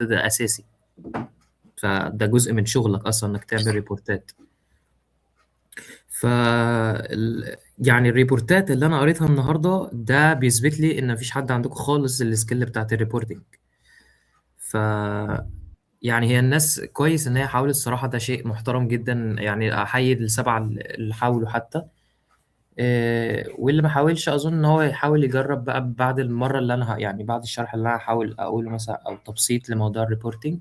ده اساسي، فده جزء من شغلك اصلا انك تعمل report ات. ف يعني ال report ات اللي انا قريتها النهارده ده بيثبت لي ان مفيش حد عندكم خالص ال skill بتاعت ال reporting. ف يعني هي الناس كويس ان هي حاولت الصراحه، ده شيء محترم جدا، يعني احيي السبعة اللي حاولوا حتى. واللي ما حاولش اظن ان هو يحاول يجرب بقى بعد المرة اللي انا يعني بعد الشرح اللي انا هحاول اقوله مثلا، او تبسيط لموضوع ال reporting.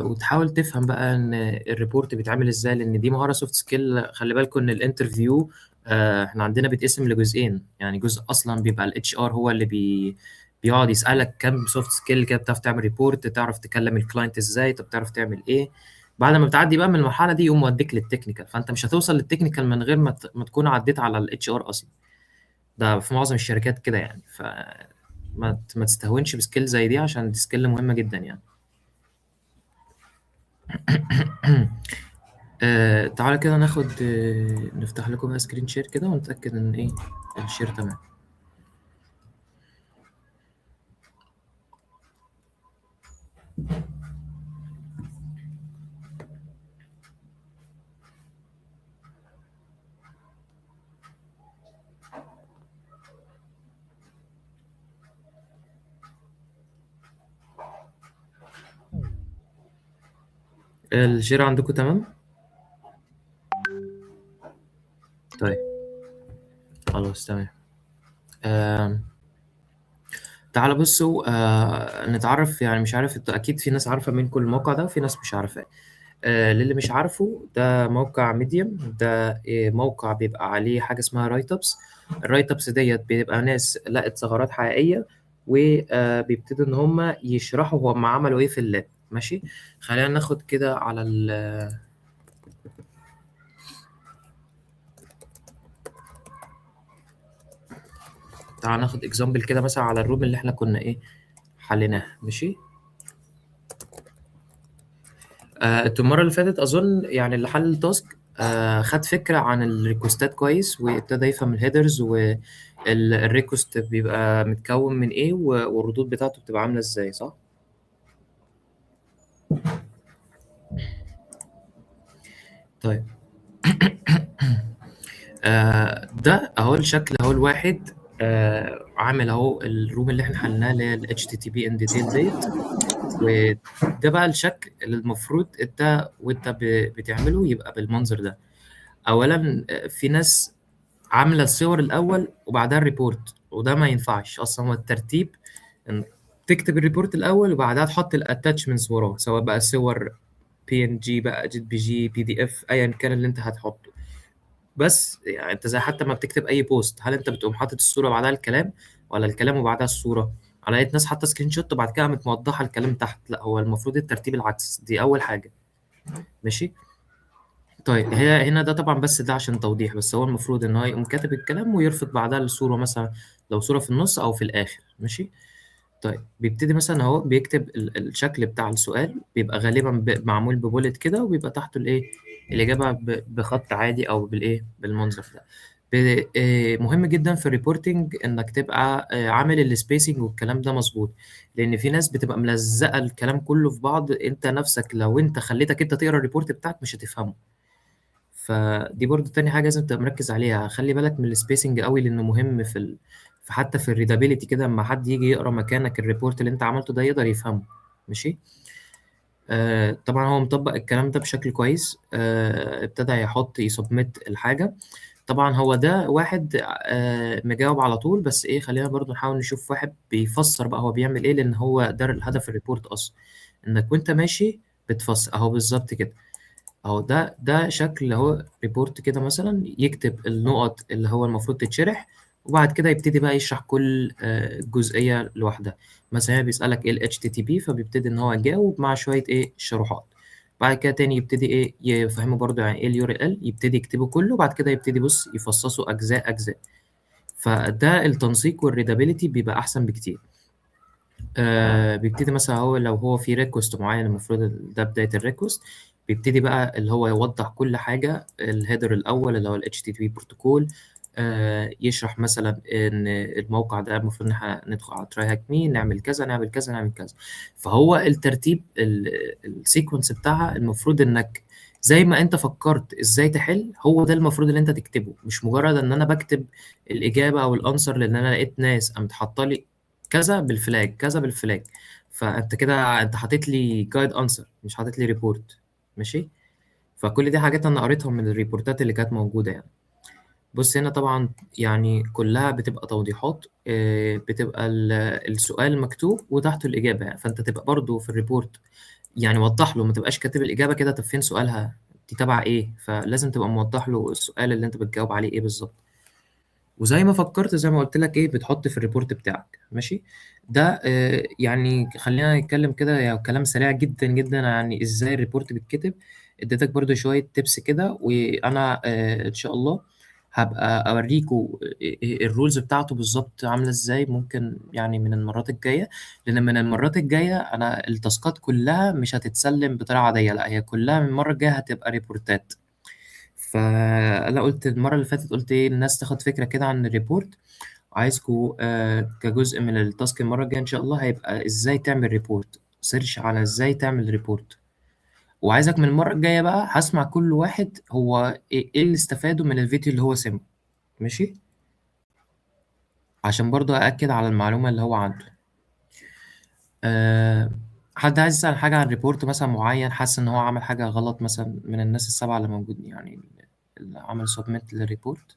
وتحاول تفهم بقى ان ال report بيتعمل ازاي، لان دي مهارة soft skill. خلي بالكم ان ال interview احنا عندنا بيتقسم لجزئين، يعني جزء اصلا بيبقى ال HR هو اللي بيقعد يسالك كام soft skill كده، بتعرف تعمل report، تعرف تكلم ال client ازاي، طب تعرف تعمل ايه. بعد ما بتعدي بقى من المرحلة دي يقوم موديك لل technical، فانت مش هتوصل لل technical من غير ما تكون عديت على ال HR اصلا. ده في معظم الشركات كده يعني، ف ما تستهونش ب skill زي دي، عشان دي skill مهمة جدا يعني. تعالى كده ناخد، نفتح لكم بقى screen share كده ونتأكد ان ايه ال share تمام. ال share عندكم تمام؟ طيب خلاص تمام. تعالوا بصوا، نتعرف، يعني مش عارف انتوا اكيد في ناس عارفه منكم الموقع ده وفي ناس مش عارفاه. للي مش عارفه، ده موقع Medium، ده موقع بيبقى عليه حاجة اسمها write ups. ال write ups ديت بيبقى ناس لقت ثغرات حقيقية وبيبتدوا ان هم يشرحوا هم عملوا ايه في ال lab. ماشي، خلينا ناخد كده على ال تعال ناخد example كده مثلا على ال room اللي احنا كنا ايه حليناها. ماشي، انتوا المرة اللي فاتت اظن يعني اللي حل ال task، خد فكرة عن ال request ات كويس، وابتدى يفهم ال headers وال request بيبقى متكون من ايه والردود بتاعته بتبقى عامله ازاي، صح؟ طيب ده اهو الشكل اهو، الواحد عامل اهو ال room اللي احنا حلناه اللي هي ال HTTP in detail ديت، وده بقى الشكل اللي المفروض انت وانت بتعمله يبقى بالمنظر ده. اولا في ناس عامله الصور الاول وبعدها ال report، وده ما ينفعش اصلا. هو الترتيب ان تكتب ال report الاول وبعدها تحط ال attachments وراه، سواء بقى صور PNG بقى JPG PDF ايا كان اللي انت هتحطه. بس يعني انت زي حتى ما بتكتب اي post، هل انت بتقوم حاطط الصورة بعدها الكلام ولا الكلام وبعدها الصورة؟ انا لقيت ناس حاطه screenshot وبعد كده قامت موضحة الكلام تحت، لا هو المفروض الترتيب العكس. دي اول حاجة. ماشي، طيب هي هنا ده طبعا بس ده عشان توضيح، بس هو المفروض ان هو يقوم كاتب الكلام ويرفق بعدها الصورة، مثلا لو صوره في النص او في الاخر. ماشي، طيب بيبتدي مثلا اهو بيكتب الشكل بتاع السؤال، بيبقى غالبا معمول ب bullet كده، وبيبقى تحته الايه الاجابة بخط عادي او بالايه بالمنظر ده. مهم جدا في ال reporting انك تبقى عامل ال spacing والكلام ده مظبوط، لان في ناس بتبقى ملزقه الكلام كله في بعض. انت نفسك لو انت خليتك انت تقرا ال report بتاعك مش هتفهمه. فدي برضو تاني حاجة لازم تبقى مركز عليها، خلي بالك من ال spacing قوي لانه مهم في حتى في ال readability كده، اما حد يجي يقرا مكانك ال report اللي انت عملته ده يقدر يفهمه. ماشي، طبعا هو مطبق الكلام ده بشكل كويس، ابتدى يحط ي submit الحاجة. طبعا هو ده واحد مجاوب على طول، بس ايه خلينا برضو نحاول نشوف واحد بيفسر بقى هو بيعمل ايه، لان هو ده الهدف ال report اصلا، انك وانت ماشي بتفسر اهو بالظبط كده. اهو ده شكل اهو report كده، مثلا يكتب النقط اللي هو المفروض تتشرح، وبعد كده يبتدي بقى يشرح كل جزئية لوحدها. مثلا هنا بيسألك ايه ال HTTP، فبيبتدي ان هو يجاوب مع شوية ايه شروحات. بعد كده تاني يبتدي ايه يفهمه برضو يعني ايه ال URL، يبتدي يكتبه كله، وبعد كده يبتدي بص يفصصه اجزاء اجزاء. فده التنسيق وال readability بيبقى احسن بكتير. بيبتدي مثلا هو لو هو في request معين المفروض ده بداية ال request، بيبتدي بقى اللي هو يوضح كل حاجة. ال header الأول اللي هو ال HTTP protocol، يشرح مثلا ان الموقع ده المفروض ان احنا ندخل على TryHackMe، نعمل كذا نعمل كذا نعمل كذا. فهو الترتيب ال sequence بتاعها المفروض انك زي ما انت فكرت ازاي تحل، هو ده المفروض اللي انت تكتبه، مش مجرد ان انا بكتب الاجابة او ال answer لان انا لقيت ناس قامت حاطه لي كذا بال flag كذا بال flag، فانت كده انت حاطط لي guide answer مش حاطط لي report. ماشي؟ فكل دي حاجات انا قريتها من ال reportات اللي كانت موجودة يعني. بص هنا طبعا يعني كلها بتبقى توضيحات، بتبقى السؤال مكتوب وتحته الإجابة يعني. فأنت تبقى برضو في ال report يعني وضح له، ما تبقاش كاتب الإجابة كده طب فين سؤالها دي تبع إيه، فلازم تبقى موضح له السؤال اللي أنت بتجاوب عليه إيه بالظبط. وزي ما فكرت زي ما قلت لك إيه بتحط في ال report بتاعك. ماشي؟ ده يعني خلينا نتكلم كده يعني كلام سريع جدا جدا عن إزاي ال report بيتكتب. اديتك برضو شوية tips كده، وأنا إن شاء الله هبقى أوريكوا ال rules بتاعته بالظبط عاملة إزاي، ممكن يعني من المرات الجاية، لأن من المرات الجاية أنا ال taskات كلها مش هتتسلم بطريقة عادية، لا هي كلها من المرة الجاية هتبقى reportات. فأنا قلت المرة اللي فاتت قلت إيه الناس تاخد فكرة كده عن ال report. عايزكوا كجزء من ال task المرة الجاية إن شاء الله هيبقى إزاي تعمل report، search على إزاي تعمل report. وعايزك من المرة الجاية بقى هسمع كل واحد هو إيه اللي استفاده من الفيديو اللي هو سمعه. ماشي؟ عشان برضه أأكد على المعلومة اللي هو عنده. حد عايز يسأل حاجة عن report مثلا معين، حاسس إن هو عمل حاجة غلط مثلا من الناس السبعة اللي موجودين يعني اللي عمل submit لل report؟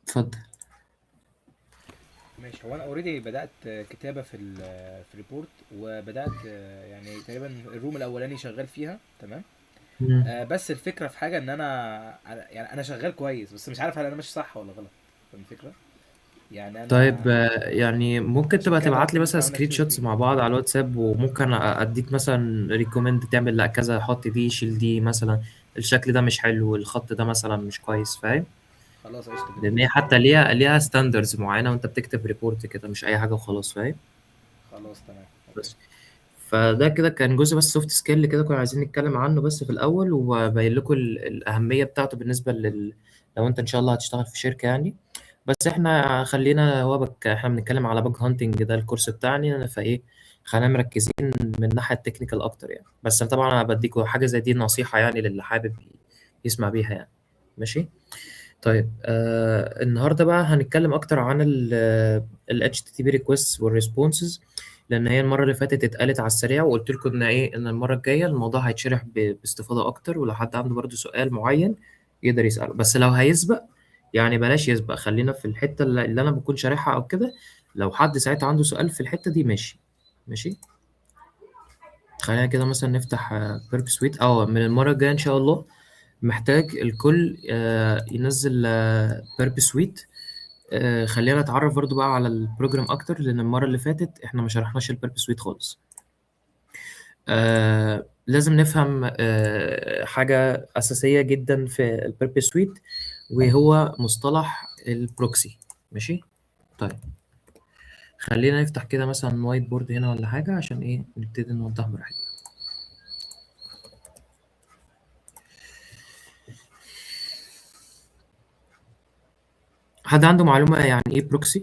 اتفضل. ماشي. هو انا already بدات كتابه في ال report، وبدات يعني تقريبا ال room الاولاني شغال فيها تمام. بس الفكرة في حاجة ان انا يعني انا شغال كويس، بس مش عارف هل انا ماشي صح ولا غلط، فاهم الفكرة؟ يعني انا طيب يعني ممكن عشان تبقى كده تبعت طلبت لي ان مثلا احنا عملنا سكرين share shots screen. مع بعض على الواتساب، وممكن اديك مثلا recommend تعمل لا كذا، حط دي شيل دي مثلا، الشكل ده مش حلو، الخط ده مثلا مش كويس، فاهم؟ خلاص قشطه جدا. لان هي حتى ليها standards معينة وانت بتكتب report كده، مش اي حاجة وخلاص، فاهم؟ خلاص تمام okay. بس فده كده كان جزء بس soft skill كده كنا عايزين نتكلم عنه بس في الاول، وبين لكم الاهمية بتاعته بالنسبة لو انت ان شاء الله هتشتغل في شركة يعني. بس احنا خلينا هو احنا بنتكلم على bug hunting ده ال course بتاعنا، فايه خلينا مركزين من الناحية ال technical اكتر يعني. بس طبعا انا بديكوا حاجة زي دي نصيحة يعني للي حابب يسمع بيها يعني. ماشي؟ طيب النهارده بقى هنتكلم اكتر عن ال HTTP requests وال responses، لان هي المرة اللي فاتت اتقالت على السريع، وقلت لكم ان ايه ان المرة الجاية الموضوع هيتشرح باستفاضة اكتر، ولو حد عنده برضه سؤال معين يقدر يساله. بس لو هيسبق يعني بلاش يسبق، خلينا في الحتة اللي انا بكون شارحها او كده. لو حد ساعتها عنده سؤال في الحتة دي ماشي. ماشي؟ خلينا كده مثلا نفتح Burp Suite. من المرة الجاية ان شاء الله محتاج الكل ينزل Burp Suite. خلينا نتعرف برضو بقى على ال program اكتر، لان المرة اللي فاتت احنا ما شرحناش ال Burp Suite خالص. لازم نفهم حاجة اساسية جدا في ال Burp Suite، وهو مصطلح ال proxy. ماشي؟ طيب خلينا نفتح كده مثلا whiteboard هنا ولا حاجة عشان ايه نبتدي نوضح براحتنا. حد عنده معلومة يعني ايه proxy؟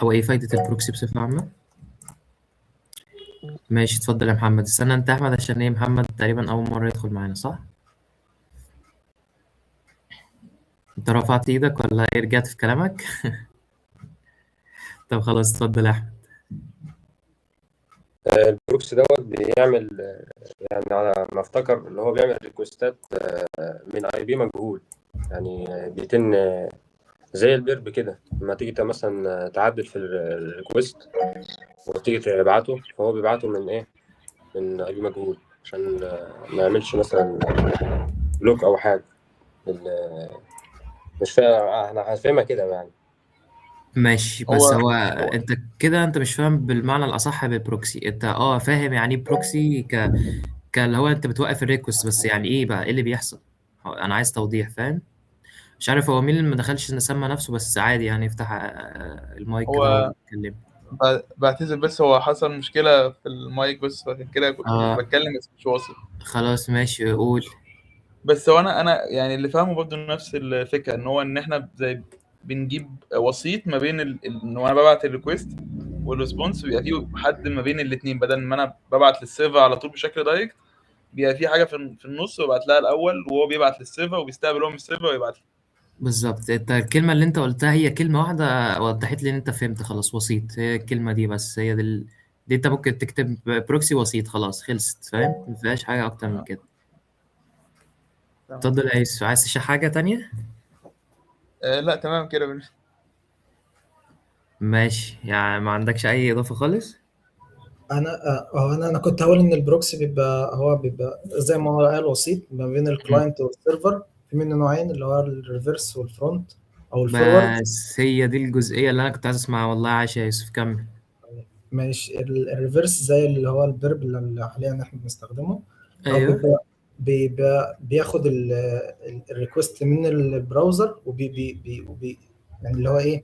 او ايه فايدة ال proxy بصفة عامة؟ ماشي اتفضل يا محمد. استنى انت يا احمد، عشان ايه محمد تقريبا اول مرة يدخل معانا صح؟ انت رفعت ايدك ولا ايه رجعت في كلامك؟ طب خلاص اتفضل يا احمد. ال proxy دوت بيعمل يعني على ما افتكر اللي هو بيعمل requestات من IP مجهول، يعني بيتن زي ال Burp كده، لما تيجي مثلا تعدل في ال request وتيجي تبعته، فهو بيبعته من ايه؟ من IP مجهول عشان ما يعملش مثلا block او حاجة. مش فاهم، احنا هنفهمها كده يعني. ماشي، بس هو انت كده انت مش فاهم بالمعنى الاصح بال proxy. انت فاهم يعني ايه proxy كاللي هو انت بتوقف ال request، بس يعني ايه بقى ايه اللي بيحصل؟ انا عايز توضيح، فاهم؟ مش عارف هو مين اللي ما دخلش سمى نفسه، بس عادي يعني يفتح المايك كده ويتكلم. بعتذر، بس هو حصل مشكلة في المايك بس، فعشان كده كنت اه بتكلم بس مش واصل. خلاص ماشي، قول. بس هو انا يعني اللي فاهمه برضو نفس الفكرة، ان هو ان احنا زي بنجيب وسيط ما بين ان انا ببعت ال request وال response، بيبقى فيه حد ما بين الاثنين، بدل ما انا ببعت لل server على طول بشكل direct، بيبقى في حاجة في النص ببعت لها الاول، وهو بيبعت لل server وبيستقبل هو من ال server ويبعت لي. بالظبط، انت الكلمة اللي انت قلتها هي كلمة واحدة وضحت لي ان انت فهمت خلاص. وسيط هي الكلمة دي بس، هي دي دي انت ممكن تكتب proxy وسيط، خلاص خلصت، فاهم؟ ما فيهاش حاجة اكتر من كده. تمام. اتفضل يا يوسف، عايز تشرح حاجة تانية؟ لا تمام كده. ماشي، يعني ما عندكش اي اضافة خالص؟ انا هو انا كنت هقول ان ال proxy بيبقى، هو بيبقى زي ما هو قال وسيط ما بين ال client وال server. في منه نوعين، اللي هو ال reverse وال front او ال forward. بس هي دي الجزئية اللي انا كنت عايز اسمعها، والله عايش يا يوسف، كمل. ماشي. ال reverse زي اللي هو ال Burp اللي حاليا احنا بنستخدمه. هو ايوه. بيبقى بياخد ال request من ال browser وبي بي بي وبي يعني اللي هو ايه،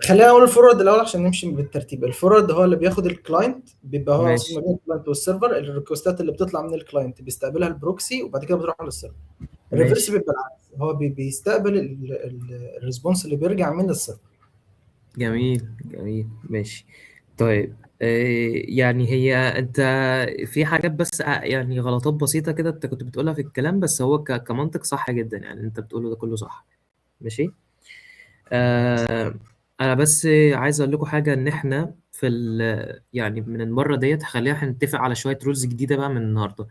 خلينا نقول ال forward الاول عشان نمشي بالترتيب. ال forward هو اللي بياخد ال client، بيبقى هو وسيط ماشي. ما بين ال client وال server. ال requestات اللي بتطلع من ال client بيستقبلها ال proxy، وبعد كده بتروح لل server. ال reverse ماشي. بيبقى العكس، هو بيستقبل ال response اللي بيرجع من ال server. جميل جميل، ماشي. طيب يعني هي انت في حاجات بس يعني غلطات بسيطة كده انت كنت بتقولها في الكلام، بس هو كمنطق صح جدا، يعني انت بتقوله ده كله صح. ماشي. انا بس عايز اقول لكم حاجة، ان احنا في يعني من المرة ديت خلينا احنا نتفق على شوية rules جديدة بقى من النهاردة.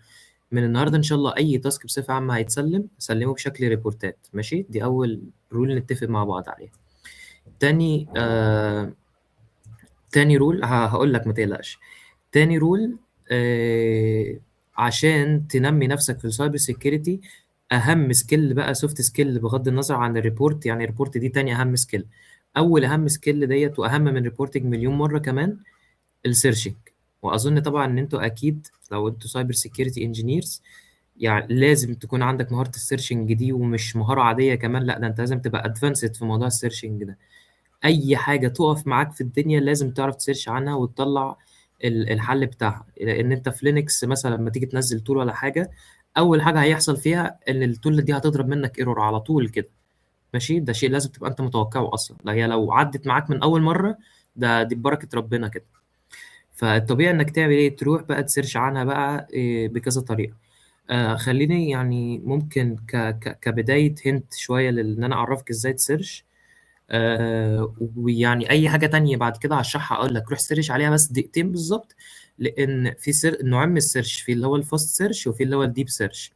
من النهارده ان شاء الله اي task بصفة عامة هيتسلم سلمه بشكل reportات. ماشي، دي اول rule نتفق مع بعض عليها. تاني rule هقول لك ما تقلقش. تاني rule عشان تنمي نفسك في ال cyber security، اهم skill بقى soft skill بغض النظر عن ال report، يعني ال report دي تاني اهم skill، اول اهم skill ديت واهم من reporting مليون مرة كمان، ال searching. واظن طبعا ان انتوا اكيد لو انتوا cyber security engineers يعني لازم تكون عندك مهارة ال searching دي، ومش مهارة عادية كمان، لا ده انت لازم تبقى advanced في موضوع ال searching ده. اي حاجة تقف معاك في الدنيا لازم تعرف ت search عنها وتطلع الحل بتاعها. لان انت في Linux مثلا لما تيجي تنزل tool ولا حاجه، اول حاجة هيحصل فيها ان ال tool دي هتضرب منك error على طول كده. ماشي، ده شيء لازم تبقى انت متوقعه اصلا. لا هي لو عدت معاك من اول مرة ده دي ببركة ربنا كده. فالطبيعي انك تعمل ايه؟ تروح بقى ت search عنها بقى إيه بكذا طريقه. خليني يعني ممكن ك ك كبداية hint شوية لان انا اعرفك ازاي ت search، ويعني اي حاجة تانية بعد كده هشرحها اقول لك روح search عليها بس دقيقتين بالظبط. لان في نوعين من ال search، في اللي هو ال fast search وفي اللي هو ال deep search.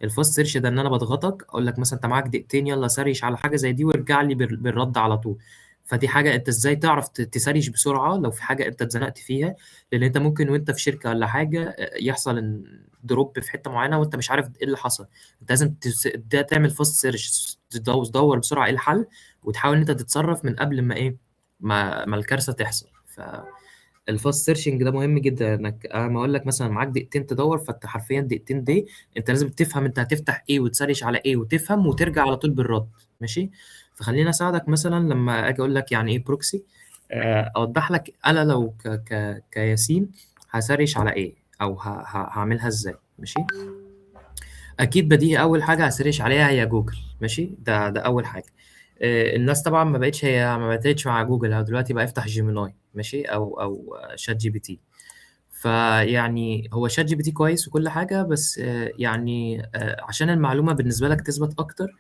ال fast search ده ان انا بضغطك اقول لك مثلا انت معاك دقيقتين، يلا search على حاجة زي دي وارجع لي بالرد على طول. فدي حاجة انت ازاي تعرف ت search بسرعة لو في حاجة انت اتزنقت فيها، لان انت ممكن وانت في شركة ولا حاجة يحصل ان drop في حتة معينة وانت مش عارف ايه اللي حصل. انت لازم ده تعمل fast search، تدور بسرعة ايه الحل، وتحاول ان انت تتصرف من قبل ما ايه ما الكارثة تحصل. فال fast searching ده مهم جدا، انك انا ما اقول لك مثلا معاك دقيقتين تدور، فانت حرفيا دقيقتين دي انت لازم تفهم انت هتفتح ايه وت search على ايه وتفهم وترجع على طول بالرد. ماشي، فخليني اساعدك مثلا لما اجي اقول لك يعني ايه proxy، اوضح لك انا لو ك ك كياسين ه search على ايه او هعملها ازاي. ماشي، اكيد بديهي اول حاجة ه search عليها هي جوجل. ماشي، ده اول حاجة. الناس طبعا ما بقتش، هي ما بقتش مع جوجل، هو دلوقتي بقى يفتح Gemini ماشي او ChatGPT. فيعني هو ChatGPT كويس وكل حاجه، بس يعني عشان المعلومة بالنسبة لك تثبت اكتر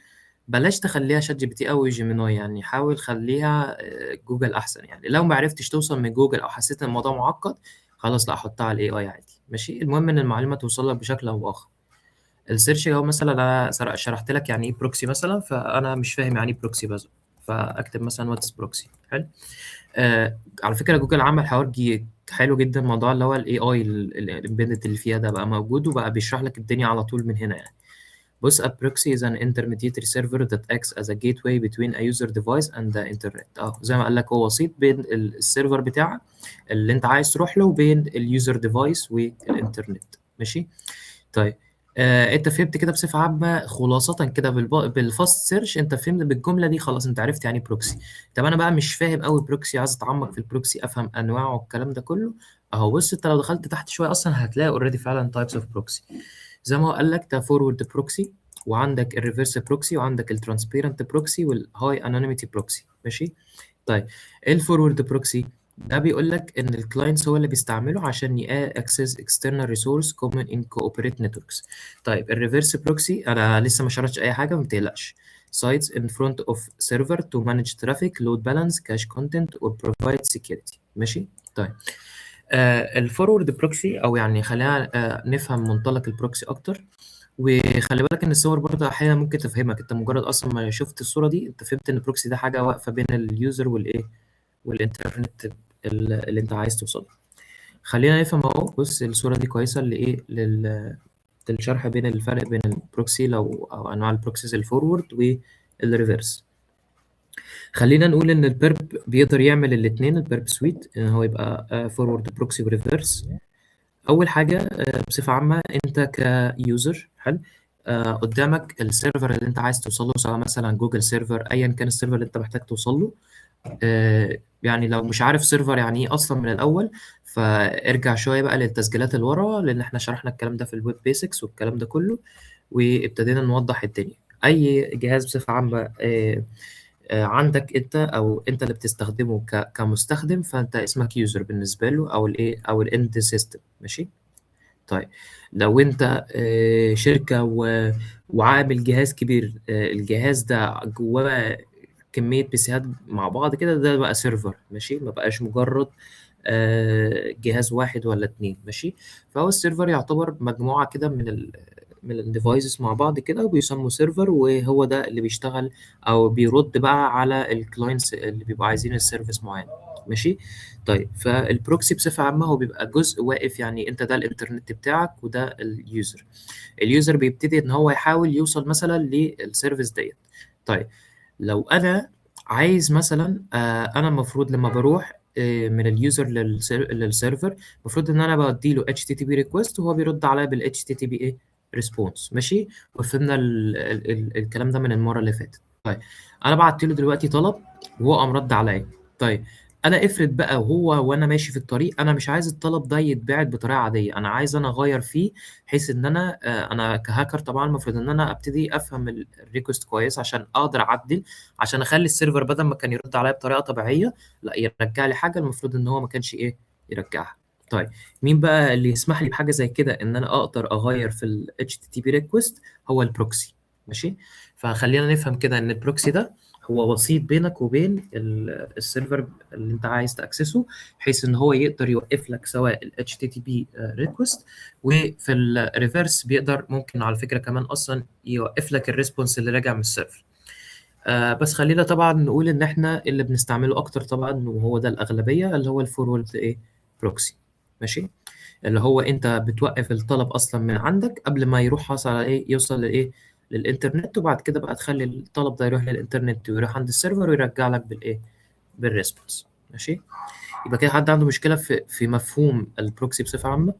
بلاش تخليها ChatGPT او Gemini، يعني حاول خليها جوجل احسن. يعني لو ما عرفتش توصل من جوجل او حسيت ان الموضوع معقد خلاص لا حطها على ال AI عادي. ماشي، المهم ان المعلومة توصل لك بشكل او باخر. ال search هو مثلا انا شرحت لك يعني ايه proxy مثلا، فانا مش فاهم يعني ايه proxy بس، فاكتب مثلا what's proxy. حلو. على فكرة جوجل عمل حوار حلو جدا، موضوع اللي هو ال AI ال embedded اللي فيها ده بقى موجود وبقى بيشرح لك الدنيا على طول من هنا. يعني بص، a proxy is an intermediary server that acts as a gateway between a user device and the internet. زي ما قال لك هو وسيط بين ال server بتاعك اللي انت عايز تروح له وبين ال user device والانترنت. ماشي، طيب انت فهمت كده بصفة عامة خلاصه كده بال fast search، انت فهمت بالجملة دي خلاص، انت عرفت يعني ايه proxy. طب انا بقى مش فاهم قوي proxy، عايز اتعمق في ال proxy افهم انواعه والكلام ده كله. اهو بص، انت لو دخلت تحت شوية اصلا هتلاقي already فعلا types of proxy، زي ما هو قال لك ده forward proxy، وعندك ال reverse proxy، وعندك ال transparent proxy، وال high anonymity proxy. ماشي. طيب ايه ال forward proxy ده؟ بيقول لك ان ال clients هو اللي بيستعمله عشان access external resource common in corporate networks. طيب ال reverse proxy انا لسه ما شرحتش اي حاجة، ما تقلقش. sites in front of server to manage traffic, load balance, cache content or provide security. ماشي. طيب ال forward proxy، او يعني خلينا نفهم منطلق ال proxy اكتر. وخلي بالك ان الصور برضه احيانا ممكن تفهمك، انت مجرد اصلا ما شفت الصورة دي انت فهمت ان ال proxy ده حاجة واقفة بين ال user والايه والانترنت اللي انت عايز توصله. خلينا نفهم اهو. بص الصورة دي كويسة لايه، للشرح بين الفرق بين ال proxy لو او انواع ال proxies ال forward وال reverse. خلينا نقول ان ال Burp بيقدر يعمل الاثنين، ال Burp Suite ان هو يبقى forward proxy و reverse. اول حاجة بصفة عامة انت ك user حلو، قدامك ال server اللي انت عايز توصل له، سواء مثلا Google server، ايا كان ال server اللي انت محتاج توصل له. يعني لو مش عارف server يعني ايه اصلا من الاول، فارجع شوية بقى للتسجيلات اللي ورا، لان احنا شرحنا الكلام ده في ال web basics والكلام ده كله، وابتدينا نوضح الدنيا. اي جهاز بصفة عامة عندك انت او انت اللي بتستخدمه كمستخدم، فانت اسمك user بالنسبة له، او الايه او ال end system. ماشي. طيب لو انت شركة وعامل جهاز كبير، الجهاز ده جواه كمية PC هات مع بعض كده، ده بقى server. ماشي، ما بقاش مجرد جهاز واحد ولا اتنين. ماشي. فهو ال server يعتبر مجموعة كده من ال devices مع بعض كده، وبيسموا server، وهو ده اللي بيشتغل او بيرد بقى على ال clients اللي بيبقوا عايزين ال service معين. ماشي. طيب فال proxy بصفة عامة هو بيبقى جزء واقف، يعني انت ده الانترنت بتاعك وده ال user. ال user بيبتدي ان هو يحاول يوصل مثلا لل service ديت. طيب لو انا عايز مثلا انا المفروض لما بروح من ال user لل server، المفروض ان انا بدي له HTTP request وهو بيرد عليا بال HTTP ايه response. ماشي. وفهمنا ال ال ال الكلام ده من المرة اللي فاتت. طيب انا بعت له دلوقتي طلب وهو قام رد عليا. طيب انا افرض بقى وهو وانا ماشي في الطريق، انا مش عايز الطلب ده يتبعت بطريقة عادية، انا عايز انا اغير فيه، بحيث ان انا انا كهاكر طبعا المفروض ان انا ابتدي افهم ال request كويس عشان اقدر اعدل، عشان اخلي ال server بدل ما كان يرد عليا بطريقة طبيعية، لا يرجع لي حاجة المفروض ان هو ما كانش ايه يرجعها. طيب مين بقى اللي يسمح لي بحاجة زي كده ان انا اقدر اغير في ال HTTP request؟ هو ال proxy. ماشي. فخلينا نفهم كده ان ال proxy ده هو وسيط بينك وبين ال server اللي انت عايز ت access ه، بحيث ان هو يقدر يوقف لك سواء ال HTTP request، وفي ال reverse بيقدر ممكن على فكرة كمان اصلا يوقف لك ال response اللي راجع من ال server. بس خلينا طبعا نقول ان احنا اللي بنستعمله اكتر طبعا، وهو ده الاغلبية، اللي هو ال forward ايه proxy. ماشي. اللي هو انت بتوقف الطلب اصلا من عندك قبل ما يروح حصل على ايه، يوصل لايه، للانترنت، وبعد كده بقى تخلي الطلب ده يروح للانترنت ويروح عند ال server ويرجع لك بالايه، بال response. ماشي. يبقى كده حد عنده مشكلة في مفهوم ال proxy بصفة عامة؟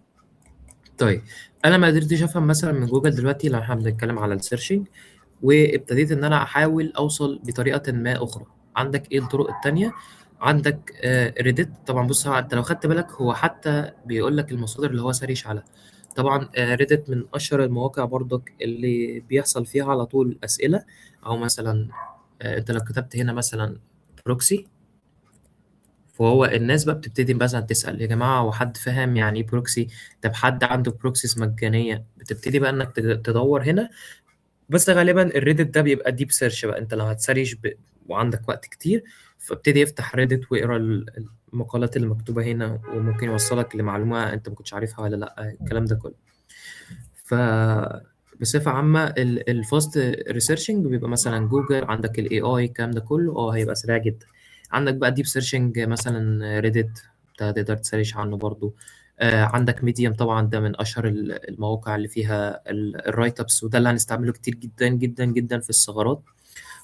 طيب انا ما قدرتش افهم مثلا من جوجل دلوقتي لو احنا بنتكلم على ال searching، وابتديت ان انا احاول اوصل بطريقة ما اخرى. عندك ايه الطرق التانية؟ عندك Reddit طبعا. بص انت لو خدت بالك هو حتى بيقول لك المصادر اللي هو search عليها. طبعا Reddit من اشهر المواقع برضك اللي بيحصل فيها على طول اسئلة، او مثلا انت لو كتبت هنا مثلا proxy، فهو الناس بقى بتبتدي مثلا تسأل يا جماعة هو حد فاهم يعني ايه proxy؟ طب حد عنده proxies مجانية؟ بتبتدي بقى انك تدور هنا. بس غالبا ال Reddit ده بيبقى deep search بقى، انت لو هت search وعندك وقت كتير، فابتدي يفتح Reddit واقرا المقالات اللي مكتوبة هنا، وممكن يوصلك لمعلومة انت ما كنتش عارفها ولا لا، الكلام ده كله. ف بصفة عامة ال fast researching بيبقى مثلا جوجل، عندك ال AI، الكلام ده كله هيبقى سريع جدا. عندك بقى deep searching مثلا Reddit تقدر ت search عنه برضو. عندك Medium طبعا، ده من اشهر المواقع اللي فيها ال write ups، وده اللي هنستعمله كتير جدا جدا جدا في الثغرات،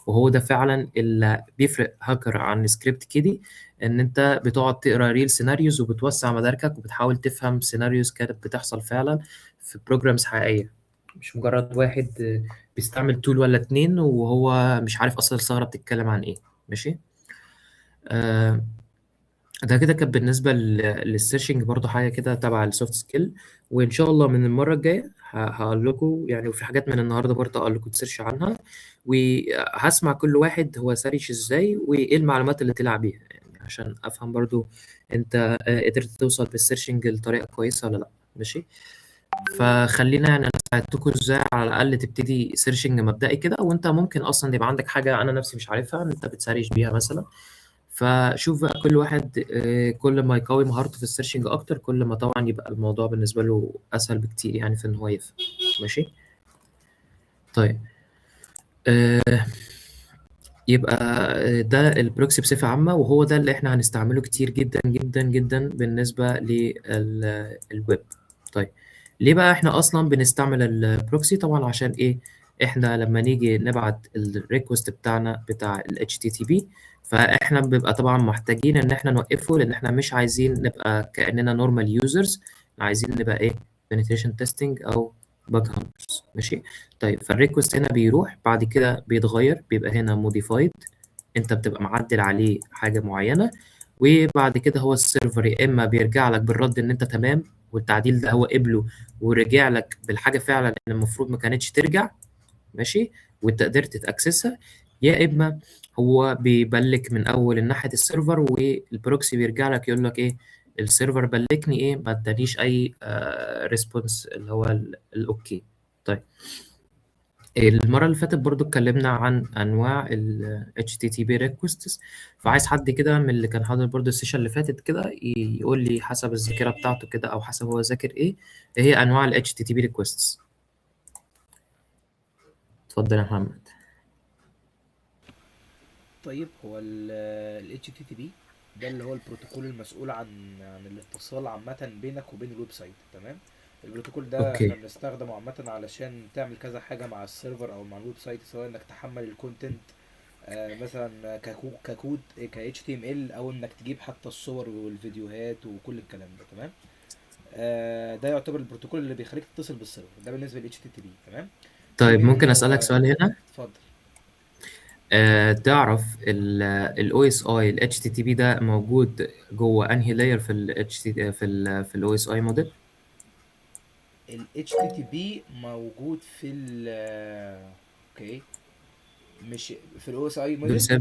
وهو ده فعلا اللي بيفرق هاكر عن script kiddie، ان انت بتقعد تقرا real scenarios وبتوسع مداركك وبتحاول تفهم scenarios كانت بتحصل فعلا في programs حقيقية. مش مجرد واحد بيستعمل tool ولا اتنين وهو مش عارف اصلا الثغرة بتتكلم عن ايه. ماشي. آه، ده كده كان بالنسبة لل searching، برضو حاجة كده تبع ال soft skill. وإن شاء الله من المرة الجاية هقول لكم يعني، وفي حاجات من النهاردة برضو هقول لكم ت search عنها، وهسمع كل واحد هو search ازاي وإيه المعلومات اللي طلع بيها، يعني عشان أفهم برضو أنت قدرت توصل بال searching لطريقة كويسة ولا لأ. ماشي. فخلينا يعني أنا ساعدتكم ازاي على الأقل تبتدي searching مبدئي كده، وأنت ممكن أصلا يبقى عندك حاجة أنا نفسي مش عارفها أنت بت search بيها مثلا. فشوف بقى كل واحد كل ما يقوي مهارته في ال searching اكتر، كل ما طبعا يبقى الموضوع بالنسبة له اسهل بكتير يعني في ان هو يفهم. ماشي. طيب يبقى ده ال proxy بصفة عامة، وهو ده اللي احنا هنستعمله كتير جدا جدا جدا بالنسبة للويب. طيب ليه بقى احنا اصلا بنستعمل ال proxy؟ طبعا عشان ايه؟ احنا لما نيجي نبعت ال request بتاعنا بتاع ال HTTP، فاحنا بنبقى طبعا محتاجين ان احنا نوقفه، لان احنا مش عايزين نبقى كاننا normal users، عايزين نبقى ايه؟ penetration testing او bug hunters. ماشي. طيب فال request هنا بيروح بعد كده بيتغير، بيبقى هنا modified، انت بتبقى معدل عليه حاجة معينة، وبعد كده هو ال server يا اما بيرجع لك بالرد ان انت تمام والتعديل ده هو قبله ورجع لك بالحاجة فعلا اللي المفروض ما كانتش ترجع، ماشي، وانت قدرت ت access ها، يا اما هو بي block من اول ناحية ال server، وال proxy بيرجع لك يقول لك ايه؟ ال server block ني ايه، ما ادانيش اي response اللي هو ال okay. طيب المرة اللي فاتت برضو اتكلمنا عن انواع ال HTTP requests، فعايز حد كده من اللي كان حاضر برضو ال session اللي فاتت كده يقول لي حسب الذاكرة بتاعته كده، او حسب هو ذاكر ايه، ايه هي انواع ال HTTP requests. اتفضل يا محمد. طيب هو ال HTTP ده اللي هو البروتوكول المسؤول عن الاتصال عامة بينك وبين ال website. تمام. البروتوكول ده احنا okay. بنستخدمه عامة علشان تعمل كذا حاجة مع ال server او مع ال website، سواء انك تحمل ال content مثلا ككود ك HTML، او انك تجيب حتى الصور والفيديوهات وكل الكلام ده. تمام. ده يعتبر البروتوكول اللي بيخليك تتصل بال server، ده بالنسبة لل HTTP. تمام. في طيب ممكن منه اسألك سؤال هنا؟ اتفضل. تعرف ال OSI ال HTTP ده موجود جوه انهي layer في ال HT في ال OSI model؟ ال HTTP موجود في ال okay، مش في ال OSI دول model. 7،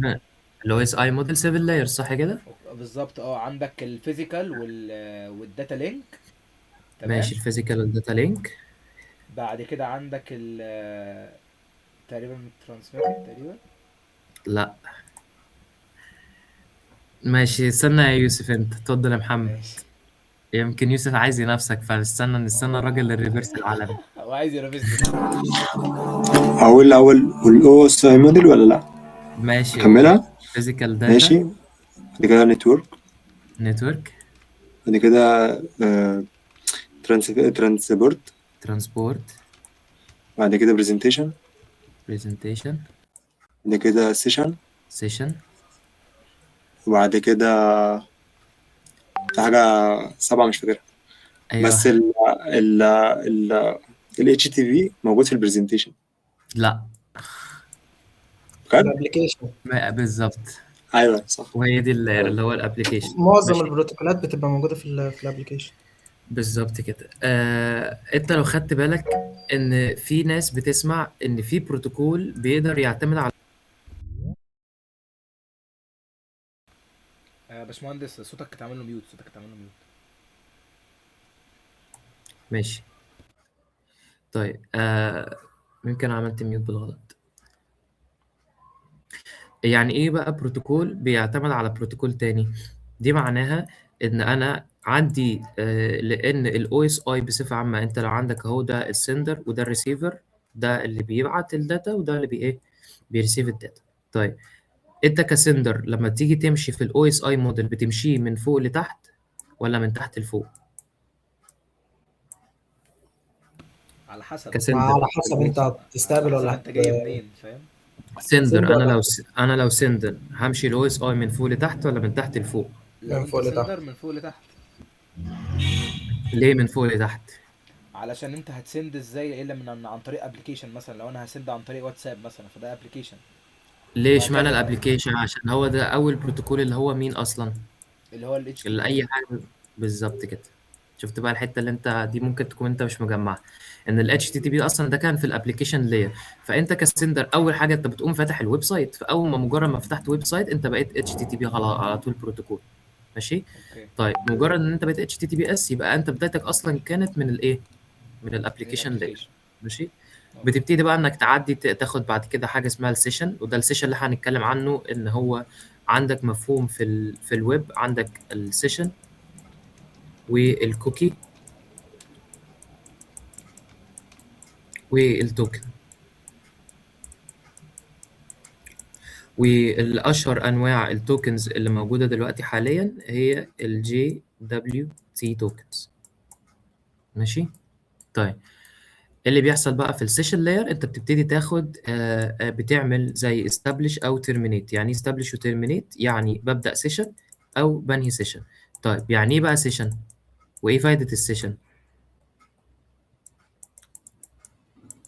ال OSI model 7 layer صح كده؟ بالظبط. اه عندك ال physical وال data link. ماشي، تمام. ال physical وال data link. بعد كده عندك ال تقريبا ال transmitted تقريبا. لا ماشي، استنى يا يوسف، انت اتفضل يا محمد. ماشي. يمكن يوسف عايز ينافسك، فنستنى نستنى الراجل ال reverse العالمي. هو عايز ينافسني. اقول الاول ال OSI model ولا لا؟ ماشي، قول. اكملها. physical data. ماشي. بعد كده network. network. بعد كده transport. transport. بعد كده presentation. presentation. بعد كده session. session. وبعد كده في حاجة سبعة مش فاكرها. ايوه. بس ال ال ال ال HTTP موجود في ال presentation. لا بجد؟ ال application. بالظبط. ايوه صح. وهي دي ال layer اللي هو ال application. معظم ماشي البروتوكولات بتبقى موجودة في ال application. بالظبط كده. انت لو خدت بالك ان في ناس بتسمع ان في بروتوكول بيقدر يعتمد على باشمهندس صوتك اتعمل له mute، صوتك اتعمل له mute. ماشي. طيب ممكن عملت mute بالغلط. يعني ايه بقى بروتوكول بيعتمد على بروتوكول تاني؟ دي معناها ان انا عندي لان ال OSI بصفة عامة، انت لو عندك اهو ده ال sender وده الريسيفر، ده اللي بيبعت ال data وده اللي بي ايه بي receive ال data. طيب انت ك sender لما تيجي تمشي في ال OSI model بتمشيه من فوق لتحت ولا من تحت لفوق؟ على حسب. ك sender على حسب انت على هتستقبل حسب ولا انت جاي منين، فاهم؟ sender، send انا ولا لو انا لو sender همشي ال OSI من فوق لتحت ولا من تحت لفوق؟ لو من انت فوق لتحت. sender من فوق لتحت. ليه من فوق لتحت؟ علشان انت هت send ازاي الا من عن طريق application؟ مثلا لو انا ه send عن طريق واتساب مثلا، فده application. ليه اشمعنى وهكذا بقى. ال application؟ عشان هو ده اول بروتوكول اللي هو مين اصلا؟ اللي هو ال اللي اي HTTP. حاجة. بالظبط كده. شفت بقى الحتة اللي انت دي ممكن تكون انت مش مجمعها، ان ال HTTP اصلا ده كان في ال application layer. فانت ك sender اول حاجة انت بتقوم فاتح ال website، فاول ما مجرد ما فتحت website انت بقيت HTTP على طول بروتوكول. ماشي. okay. طيب مجرد ان انت بقيت HTTPS يبقى انت بدايتك اصلا كانت من الايه؟ من من ال application layer. ال application. ماشي. okay. بتبتدي بقى انك تعدي تاخد بعد كده حاجة اسمها ال session، وده ال session اللي احنا هنتكلم عنه، ان هو عندك مفهوم في الويب، عندك ال session وال cookie وال token. والاشهر انواع ال tokens اللي موجودة دلوقتي حاليا هي ال JWT tokens. ماشي. طيب اللي بيحصل بقى في ال session layer، انت بتبتدي تاخد بتعمل زي establish او terminate. يعني ايه establish و terminate؟ يعني ببدأ session او بنهي session. طيب يعني ايه بقى session وايه فايدة ال session؟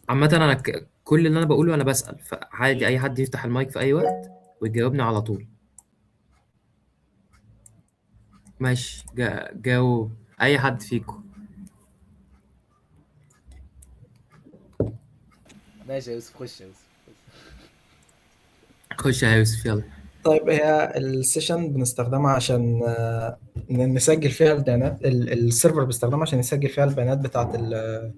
عامة انا كل اللي انا بقوله انا بسأل، فعادي اي حد يفتح المايك في اي وقت ويجاوبني على طول. ماشي، جاوب اي حد فيكم. ماشي يا يوسف، خش يا يوسف. خش يا يوسف يلا. طيب هي ال session بنستخدمها عشان نسجل فيها البيانات، ال server بيستخدمها عشان يسجل فيها البيانات بتاعة ال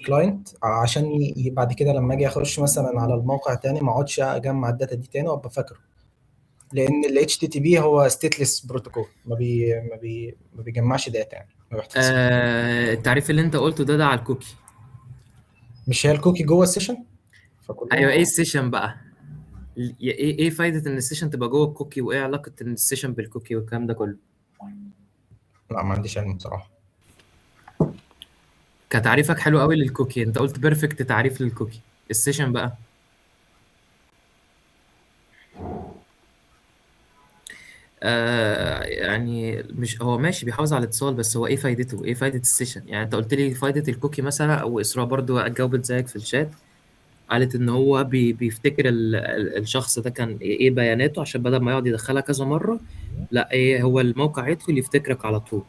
client، عشان بعد كده لما اجي اخش مثلا على الموقع تاني ما اقعدش اجمع ال data دي تاني وابقى فاكره، لان ال HTTP هو stateless protocol، ما بيجمعش data يعني، ما بيحتفظش. التعريف اللي انت قلته ده على ال cookie. مش هي ال cookie جوه ال session؟ فكلهم. ايوه. ايه ال session بقى؟ ايه فايدة ان ال session تبقى جوه ال cookie، وايه علاقة ان ال session بال cookie والكلام ده كله؟ لا ما عنديش علم بصراحة. كتعريفك حلو قوي لل cookie، انت قلت perfect تعريف لل cookie. ال session بقى يعني مش هو ماشي بيحافظ على الاتصال، بس هو ايه فايدته؟ ايه فايدة ال session؟ يعني انت قلت لي فايدة ال cookie مثلا، او اسراء برضو جاوبت زيك في الشات، قالت ان هو بيفتكر الشخص ده كان ايه بياناته، عشان بدل ما يقعد يدخلها كذا مرة، لا ايه هو الموقع يدخل يفتكرك على طول.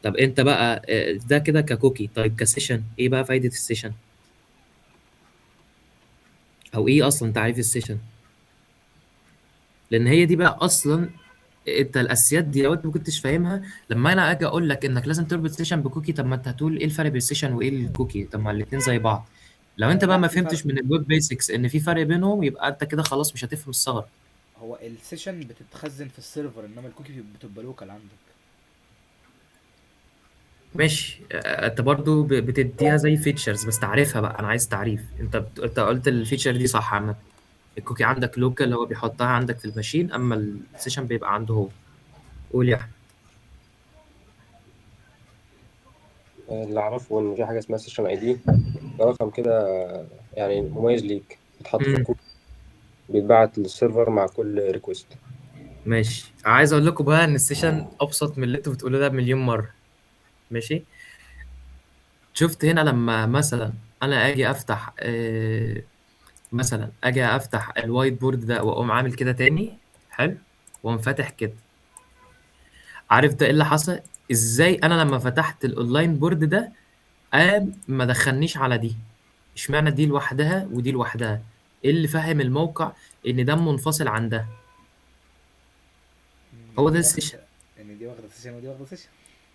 طب انت بقى ده كده ك cookie. طيب ك session ايه بقى فايدة ال session؟ او ايه اصلا تعريف ال session؟ لان هي دي بقى اصلا انت الاساسيات دي لو انت ما كنتش فاهمها، لما انا اجي اقول لك انك لازم تربط session ب cookie، طب ما انت هتقول ايه الفرق بين ال session وايه ال cookie؟ طب ما الاثنين زي بعض. لو انت بقى لا ما في فرق. فهمتش من ال web basics ان في فرق بينهم، يبقى انت كده خلاص مش هتفهم الثغرة. هو ال session بتتخزن في ال server، انما ال cookie بتبقى local عندك. ماشي. انت برضو بتديها زي features، بس تعريفها بقى انا عايز تعريف. انت قلت ال feature دي صح عامة. ال cookie عندك local، هو بيحطها عندك في ال machine، اما ال session بيبقى عنده هو. قول يا احمد. اللي اعرفه ان في حاجة اسمها session ID، ده رقم كده يعني مميز ليك، بيتحط في الكود، بيتبعت لل server مع كل request. ماشي. عايز اقول لكم بقى ان ال session ابسط من اللي انتوا بتقولوه ده بمليون مرة. ماشي. شفت هنا لما مثلا انا اجي افتح مثلا اجي افتح ال whiteboard ده واقوم عامل كده تاني، حلو، واقوم فاتح كده، عارف ده ايه اللي حصل؟ ازاي انا لما فتحت ال online board ده قام ما دخلنيش على دي؟ اشمعنى دي لوحدها ودي لوحدها؟ ايه اللي فهم الموقع ان ده منفصل عن ده؟ هو ده ال session. ان دي واخده session ودي واخده session.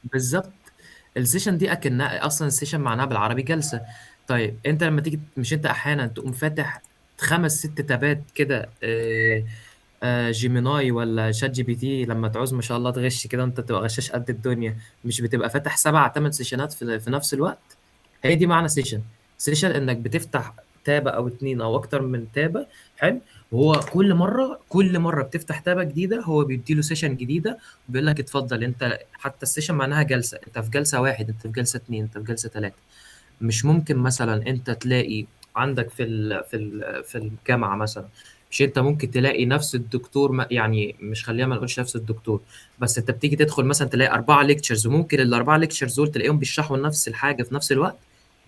بالظبط. ال session دي اكنها اصلا ال session معناها بالعربي جلسه. طيب انت لما تيجي، مش انت احيانا تقوم فاتح 5 6 tabات كده، Gemini ولا ChatGPT، لما تعوز ما شاء الله تغش كده، انت تبقى غشاش قد الدنيا، مش بتبقى فاتح 7 8 sessionات في نفس الوقت؟ هي دي معنى session. session انك بتفتح tabة او 2 او اكتر من tabة، حلو، وهو كل مرة بتفتح tabة جديدة هو بيديله session جديدة وبيقول لك اتفضل انت. حتى ال session معناها جلسه، انت في جلسه 1، انت في جلسه 2، انت في جلسه 3. مش ممكن مثلا انت تلاقي عندك في الجامعة مثلا، مش انت ممكن تلاقي نفس الدكتور، ما يعني مش خلينا ما نقولش نفس الدكتور، بس انت بتيجي تدخل مثلا تلاقي 4 lectures، وممكن ال4 lectures دول تلاقيهم بيشرحوا نفس الحاجة في نفس الوقت.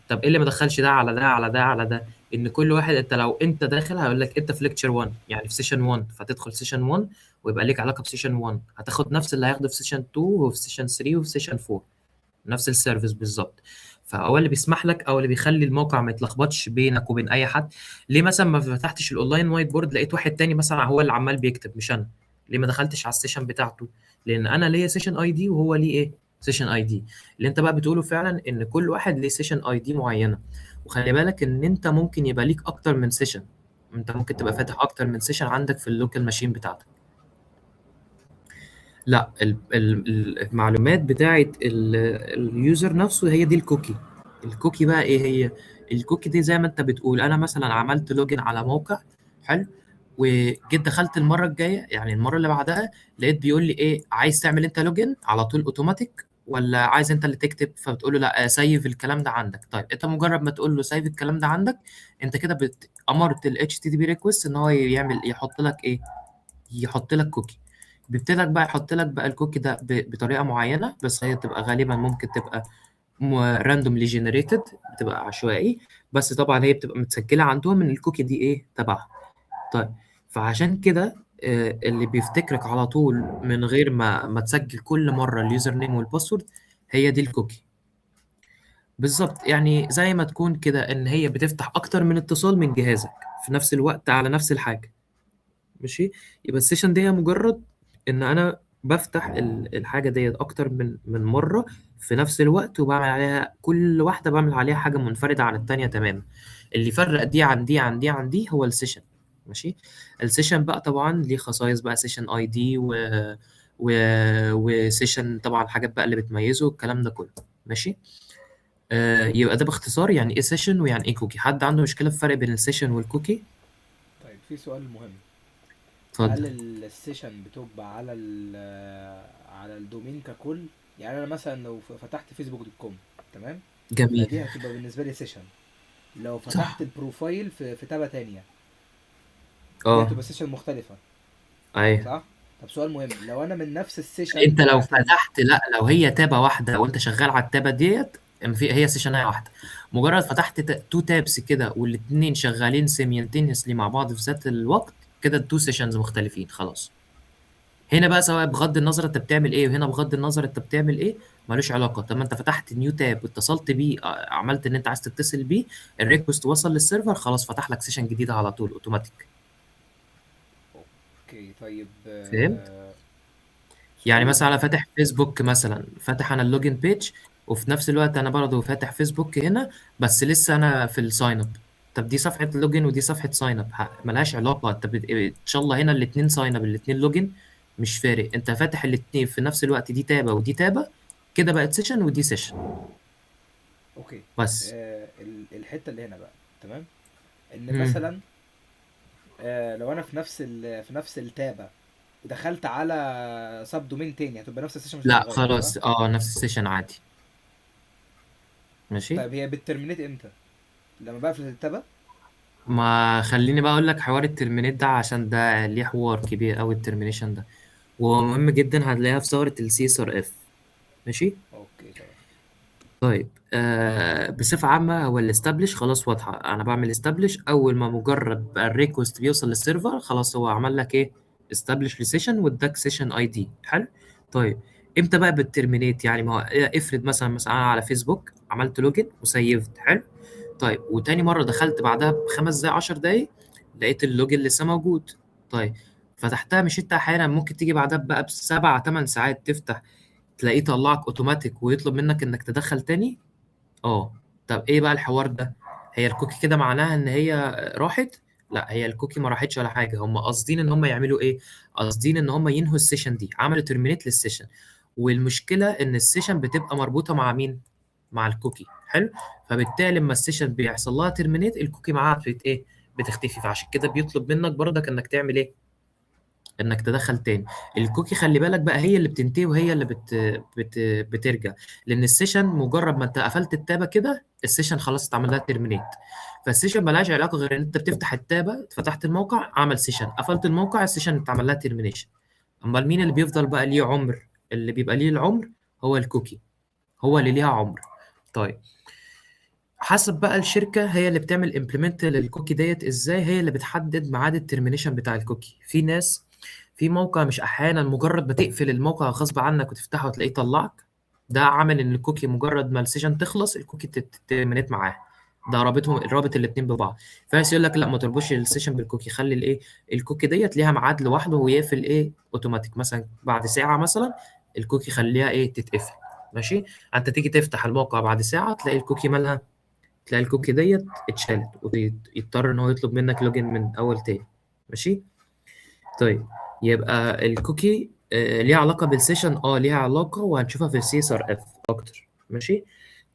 طب ايه اللي ما دخلش ده على ده على ده على ده؟ ان كل واحد، انت لو انت داخل هيقول لك انت في lecture 1، يعني في session 1، فتدخل session 1 ويبقى ليك علاقة ب session 1، هتاخد نفس اللي هياخده في session 2 وفي session 3 وفي session 4، نفس ال service بالظبط. فهو اللي بيسمح لك او اللي بيخلي الموقع ما يتلخبطش بينك وبين اي حد. ليه مثلا ما فتحتش ال online whiteboard لقيت واحد تاني مثلا هو اللي عمال بيكتب مش انا؟ ليه ما دخلتش على ال session بتاعته؟ لان انا ليا session ID وهو ليه ايه؟ session ID. اللي انت بقى بتقوله فعلا ان كل واحد ليه session ID معينة. وخلي بالك ان انت ممكن يبقى ليك اكتر من session، انت ممكن تبقى فاتح اكتر من session عندك في ال local machine بتاعتك. لا، المعلومات بتاعت ال user نفسه هي دي ال cookie. ال cookie بقى ايه هي؟ ال cookie دي زي ما انت بتقول، انا مثلا عملت login على موقع، حلو، وجيت دخلت المرة الجاية، يعني المرة اللي بعدها، لقيت بيقول لي ايه؟ عايز تعمل انت login على طول اوتوماتيك ولا عايز انت اللي تكتب؟ فبتقول له لا، save الكلام ده عندك. طيب انت مجرد ما تقول له save الكلام ده عندك، انت كده امرت ال HTTP request ان هو يعمل، يحط لك ايه؟ يحط لك cookie. بيبتدي بقى يحط لك بقى ال cookie ده بطريقة معينه، بس هي تبقى غالبا ممكن تبقى randomly generated، بتبقى عشوائي، بس طبعا هي بتبقى متسجله عندهم ان ال cookie دي ايه تبعها. طيب فعشان كده اللي بيفتكرك على طول من غير ما تسجل كل مرة ال username وال password هي دي ال cookie بالظبط. يعني زي ما تكون كده ان هي بتفتح اكتر من اتصال من جهازك في نفس الوقت على نفس الحاجة. ماشي؟ يبقى ال session دي هي مجرد ان انا بفتح الحاجة ديت اكتر من مرة في نفس الوقت، وبعمل عليها كل واحدة بعمل عليها حاجة منفردة عن التانية تماما. اللي يفرق دي عن دي عن دي عن دي هو ال session. ماشي؟ ال session بقى طبعا ليه خصائص بقى، session ID و session طبعا حاجات بقى اللي بتميزه الكلام ده كله. ماشي؟ يبقى ده باختصار يعني ايه session ويعني ايه cookie. حد عنده مشكلة في الفرق بين ال session وال cookie؟ طيب في سؤال مهم. هل اتفضل. ال session بتبقى على ال domain ككل؟ يعني انا مثلا لو فتحت Facebook dot com، تمام؟ جميل. فدي هتبقى بالنسبة لي session. لو فتحت صح. ال profile في تابه تانية، دي هتبقى session مختلفة. ايوه. صح؟ طب سؤال مهم، لو انا من نفس ال session انت لو بتاعت فتحت، لا لو هي تابه واحدة وانت شغال على التابه ديت، في هي session واحدة، مجرد فتحت two tabs كده والاثنين شغالين simultaneously مع بعض في ذات الوقت كده، ال two sessions مختلفين خلاص. هنا بقى سواء بغض النظر انت بتعمل ايه، وهنا بغض النظر انت بتعمل ايه، ملوش علاقة. طب ما انت فتحت new tab واتصلت بيه، عملت ان انت عايز تتصل بيه، ال request وصل لل server، خلاص فتح لك session جديدة على طول اوتوماتيك. okay طيب. فهمت؟ يعني سؤال مثلا انا فاتح فيسبوك مثلا، فاتح انا ال login page، وفي نفس الوقت انا برضه فاتح فيسبوك هنا، بس لسه انا في ال sign up. طب دي صفحة login ودي صفحة sign up، ملهاش علاقة. انت ان شاء الله هنا الاثنين sign up الاثنين login، مش فارق، انت فاتح الاثنين في نفس الوقت، دي تابه ودي تابه، كده بقت session ودي session. okay. بس الحتة اللي هنا بقى، تمام، ان مثلا لو انا في نفس التابه ودخلت على sub domain تاني، هتبقى نفس ال session مش لا هتتغير، خلاص صح؟ نفس ال session عادي. ماشي. طيب هي بت terminate امتى؟ لما بقفل التابه؟ ما خليني بقى اقول لك حوار ال terminate ده، عشان ده ليه حوار كبير قوي ال termination ده، ومهم جدا، هتلاقيها في ثغرة ال CSRF. ماشي؟ okay تمام. طيب بصفة عامة هو ال establish خلاص واضحة، انا بعمل establish اول ما مجرد بقى ال request بيوصل لل server، خلاص هو عمل لك ايه؟ establish ل session واداك session ID. حلو. طيب امتى بقى بت terminate؟ يعني ما هو افرض مثلا انا على فيسبوك عملت login وسيفت، حلو. طيب وتاني مرة دخلت بعدها ب5 دقايق 10 دقايق، لقيت ال login لسه موجود. طيب فتحتها، مش انت احيانا ممكن تيجي بعدها بقى ب7 8 ساعات تفتح تلاقيه طلعك اوتوماتيك ويطلب منك انك تدخل تاني. طب ايه بقى الحوار ده؟ هي ال cookie كده معناها ان هي راحت؟ لا، هي ال cookie ما راحتش ولا حاجة. هم قاصدين ان هم يعملوا ايه؟ قاصدين ان هم ينهوا ال session دي، عملوا terminate لل session. والمشكلة ان ال session بتبقى مربوطة مع مين؟ مع ال cookie. حلو. فبالتالي لما ال session بيحصل لها terminate، ال cookie معاها بت ايه؟ بتختفي. فعشان كده بيطلب منك برضك انك تعمل ايه؟ انك تدخل تاني. ال cookie خلي بالك بقى هي اللي بتنتهي وهي اللي بت بت بترجع، لان ال session مجرد ما انت قفلت التابه كده، ال session خلاص اتعمل لها terminate. فال session ملهاش علاقة غير ان انت بتفتح التابه، فتحت الموقع عمل session، قفلت الموقع ال session اتعمل لها termination. امال مين اللي بيفضل بقى ليه عمر؟ اللي بيبقى ليه العمر هو ال cookie، هو اللي ليها عمر. طيب حسب بقى الشركة هي اللي بتعمل implement لل cookie ديت ازاي، هي اللي بتحدد ميعاد ال termination بتاع ال cookie. في ناس في موقع مش احيانا مجرد ما تقفل الموقع غصب عنك وتفتحه وتلاقيه طلعك، ده عامل ان ال cookie مجرد ما ال session تخلص ال cookie terminate معاه، ده رابطهم، رابط الاثنين ببعض. فناس يقول لك لا ما تربطش ال session بال cookie، خلي الايه ال cookie ديت ليها ميعاد لوحده ويقفل ايه اوتوماتيك، مثلا بعد ساعة مثلا ال cookie خليها ايه تتقفل. ماشي، انت تيجي تفتح الموقع بعد ساعة تلاقي ال cookie مالها، تلاقي ال cookie ديت اتشالت، ويضطر ان هو يطلب منك login من اول تاني. ماشي، طيب يبقى ال cookie ليها علاقة بال session، ليها علاقة، وهنشوفها في ال CSRF اكتر. ماشي،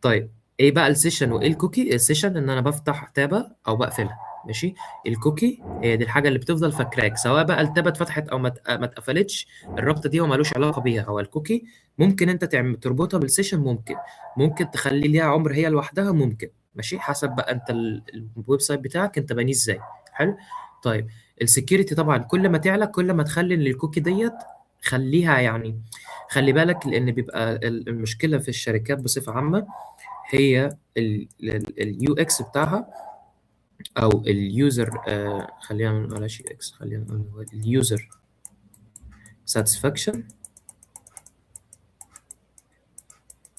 طيب ايه بقى ال session وايه ال cookie؟ ال session ان انا بفتح tab ه او بقفلها. ماشي، ال cookie هي دي الحاجة اللي بتفضل فاكراك، سواء بقى ال tab ه اتفتحت او ما اتقفلتش، الرابطة دي هو ملوش علاقة بيها. هو ال cookie ممكن انت تعمل تربطها بال session، ممكن تخلي ليها عمر هي لوحدها، ممكن. ماشي، حسب بقى انت ال website بتاعك انت بانيه ازاي. حلو، طيب ال security طبعا كل ما تعلى كل ما تخلي ان ال cookie ديت خليها، يعني خلي بالك، لان بيبقى المشكلة في الشركات بصفة عامة هي ال UX بتاعها او ال user، خلينا ما نقولهاش UX، خلينا نقول ال user satisfaction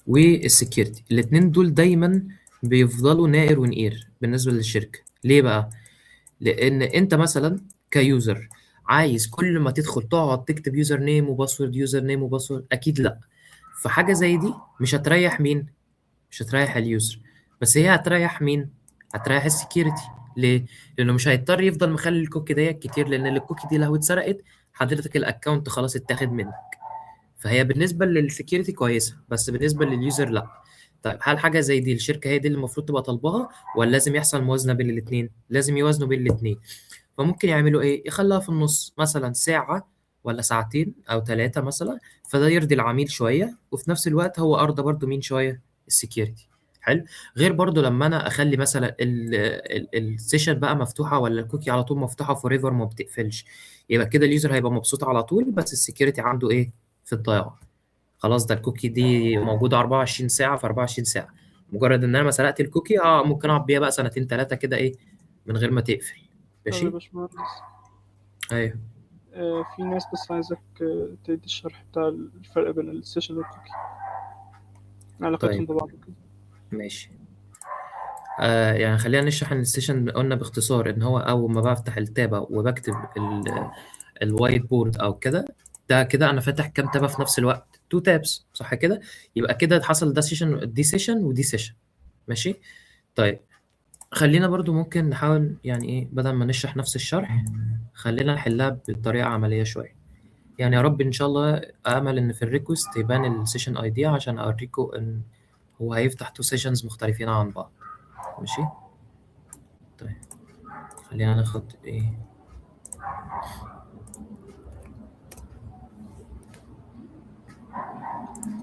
وال security، الاثنين دول دايما بيفضلوا ناقر ونقير بالنسبة للشركة. ليه بقى؟ لان انت مثلا ك user عايز كل ما تدخل تقعد تكتب username و password، username و password، اكيد لا. فحاجه زي دي مش هتريح مين؟ مش هتريح ال user، بس هي هتريح مين؟ هتريح ال security. ليه؟ لانه مش هيضطر يفضل مخلي ال cookie ديت كتير، لان ال cookie دي لو اتسرقت حضرتك ال account خلاص اتاخد منك. فهي بالنسبة لل security كويسة، بس بالنسبة لل user لا. طيب هل حاجة زي دي الشركة هي دي اللي المفروض تبقى طالباها، ولا لازم يحصل موازنه بين الاثنين؟ لازم يوازنوا بين الاثنين. فممكن يعملوا ايه؟ يخلوها في النص مثلا ساعة ولا ساعتين او 3 مثلا، فده يرضي العميل شوية، وفي نفس الوقت هو ارضى برضو مين شوية؟ ال security. حلو. غير برضو لما انا اخلي مثلا ال session بقى مفتوحة، ولا ال cookie على طول مفتوحة forever ما بتقفلش، يبقى كده ال user هيبقى مبسوط على طول، بس ال security عنده ايه؟ في الضياع. خلاص ده ال cookie دي موجودة 24 ساعة في 24 ساعة، مجرد ان انا ما سرقت ال cookie ممكن اقعد بيها بقى سنتين 3 كده ايه من غير ما تقفل. طب يا ماشي. باشمهندس، ايوه. في ناس بس عايزك تدي الشرح بتاع الفرق بين ال session وال cookie، علاقتهم طيب ببعض وكده. ماشي. يعني خلينا نشرح ان ال session قلنا باختصار ان هو اول ما بفتح ال tab ه وبكتب ال whiteboard او كده، ده كده انا فاتح كام tab ه في نفس الوقت؟ 2 tabs، صح كده؟ يبقى كده حصل ده session، دي session، ودي session. ماشي. طيب خلينا برضو ممكن نحاول يعني ايه، بدل ما نشرح نفس الشرح خلينا نحلها بطريقة عملية شوية. يعني يا رب ان شاء الله امل ان في ال request يبان ال session ID عشان اوريكم ان هو هيفتح 2 sessions مختلفين عن بعض. ماشي. طيب خلينا ناخد ايه،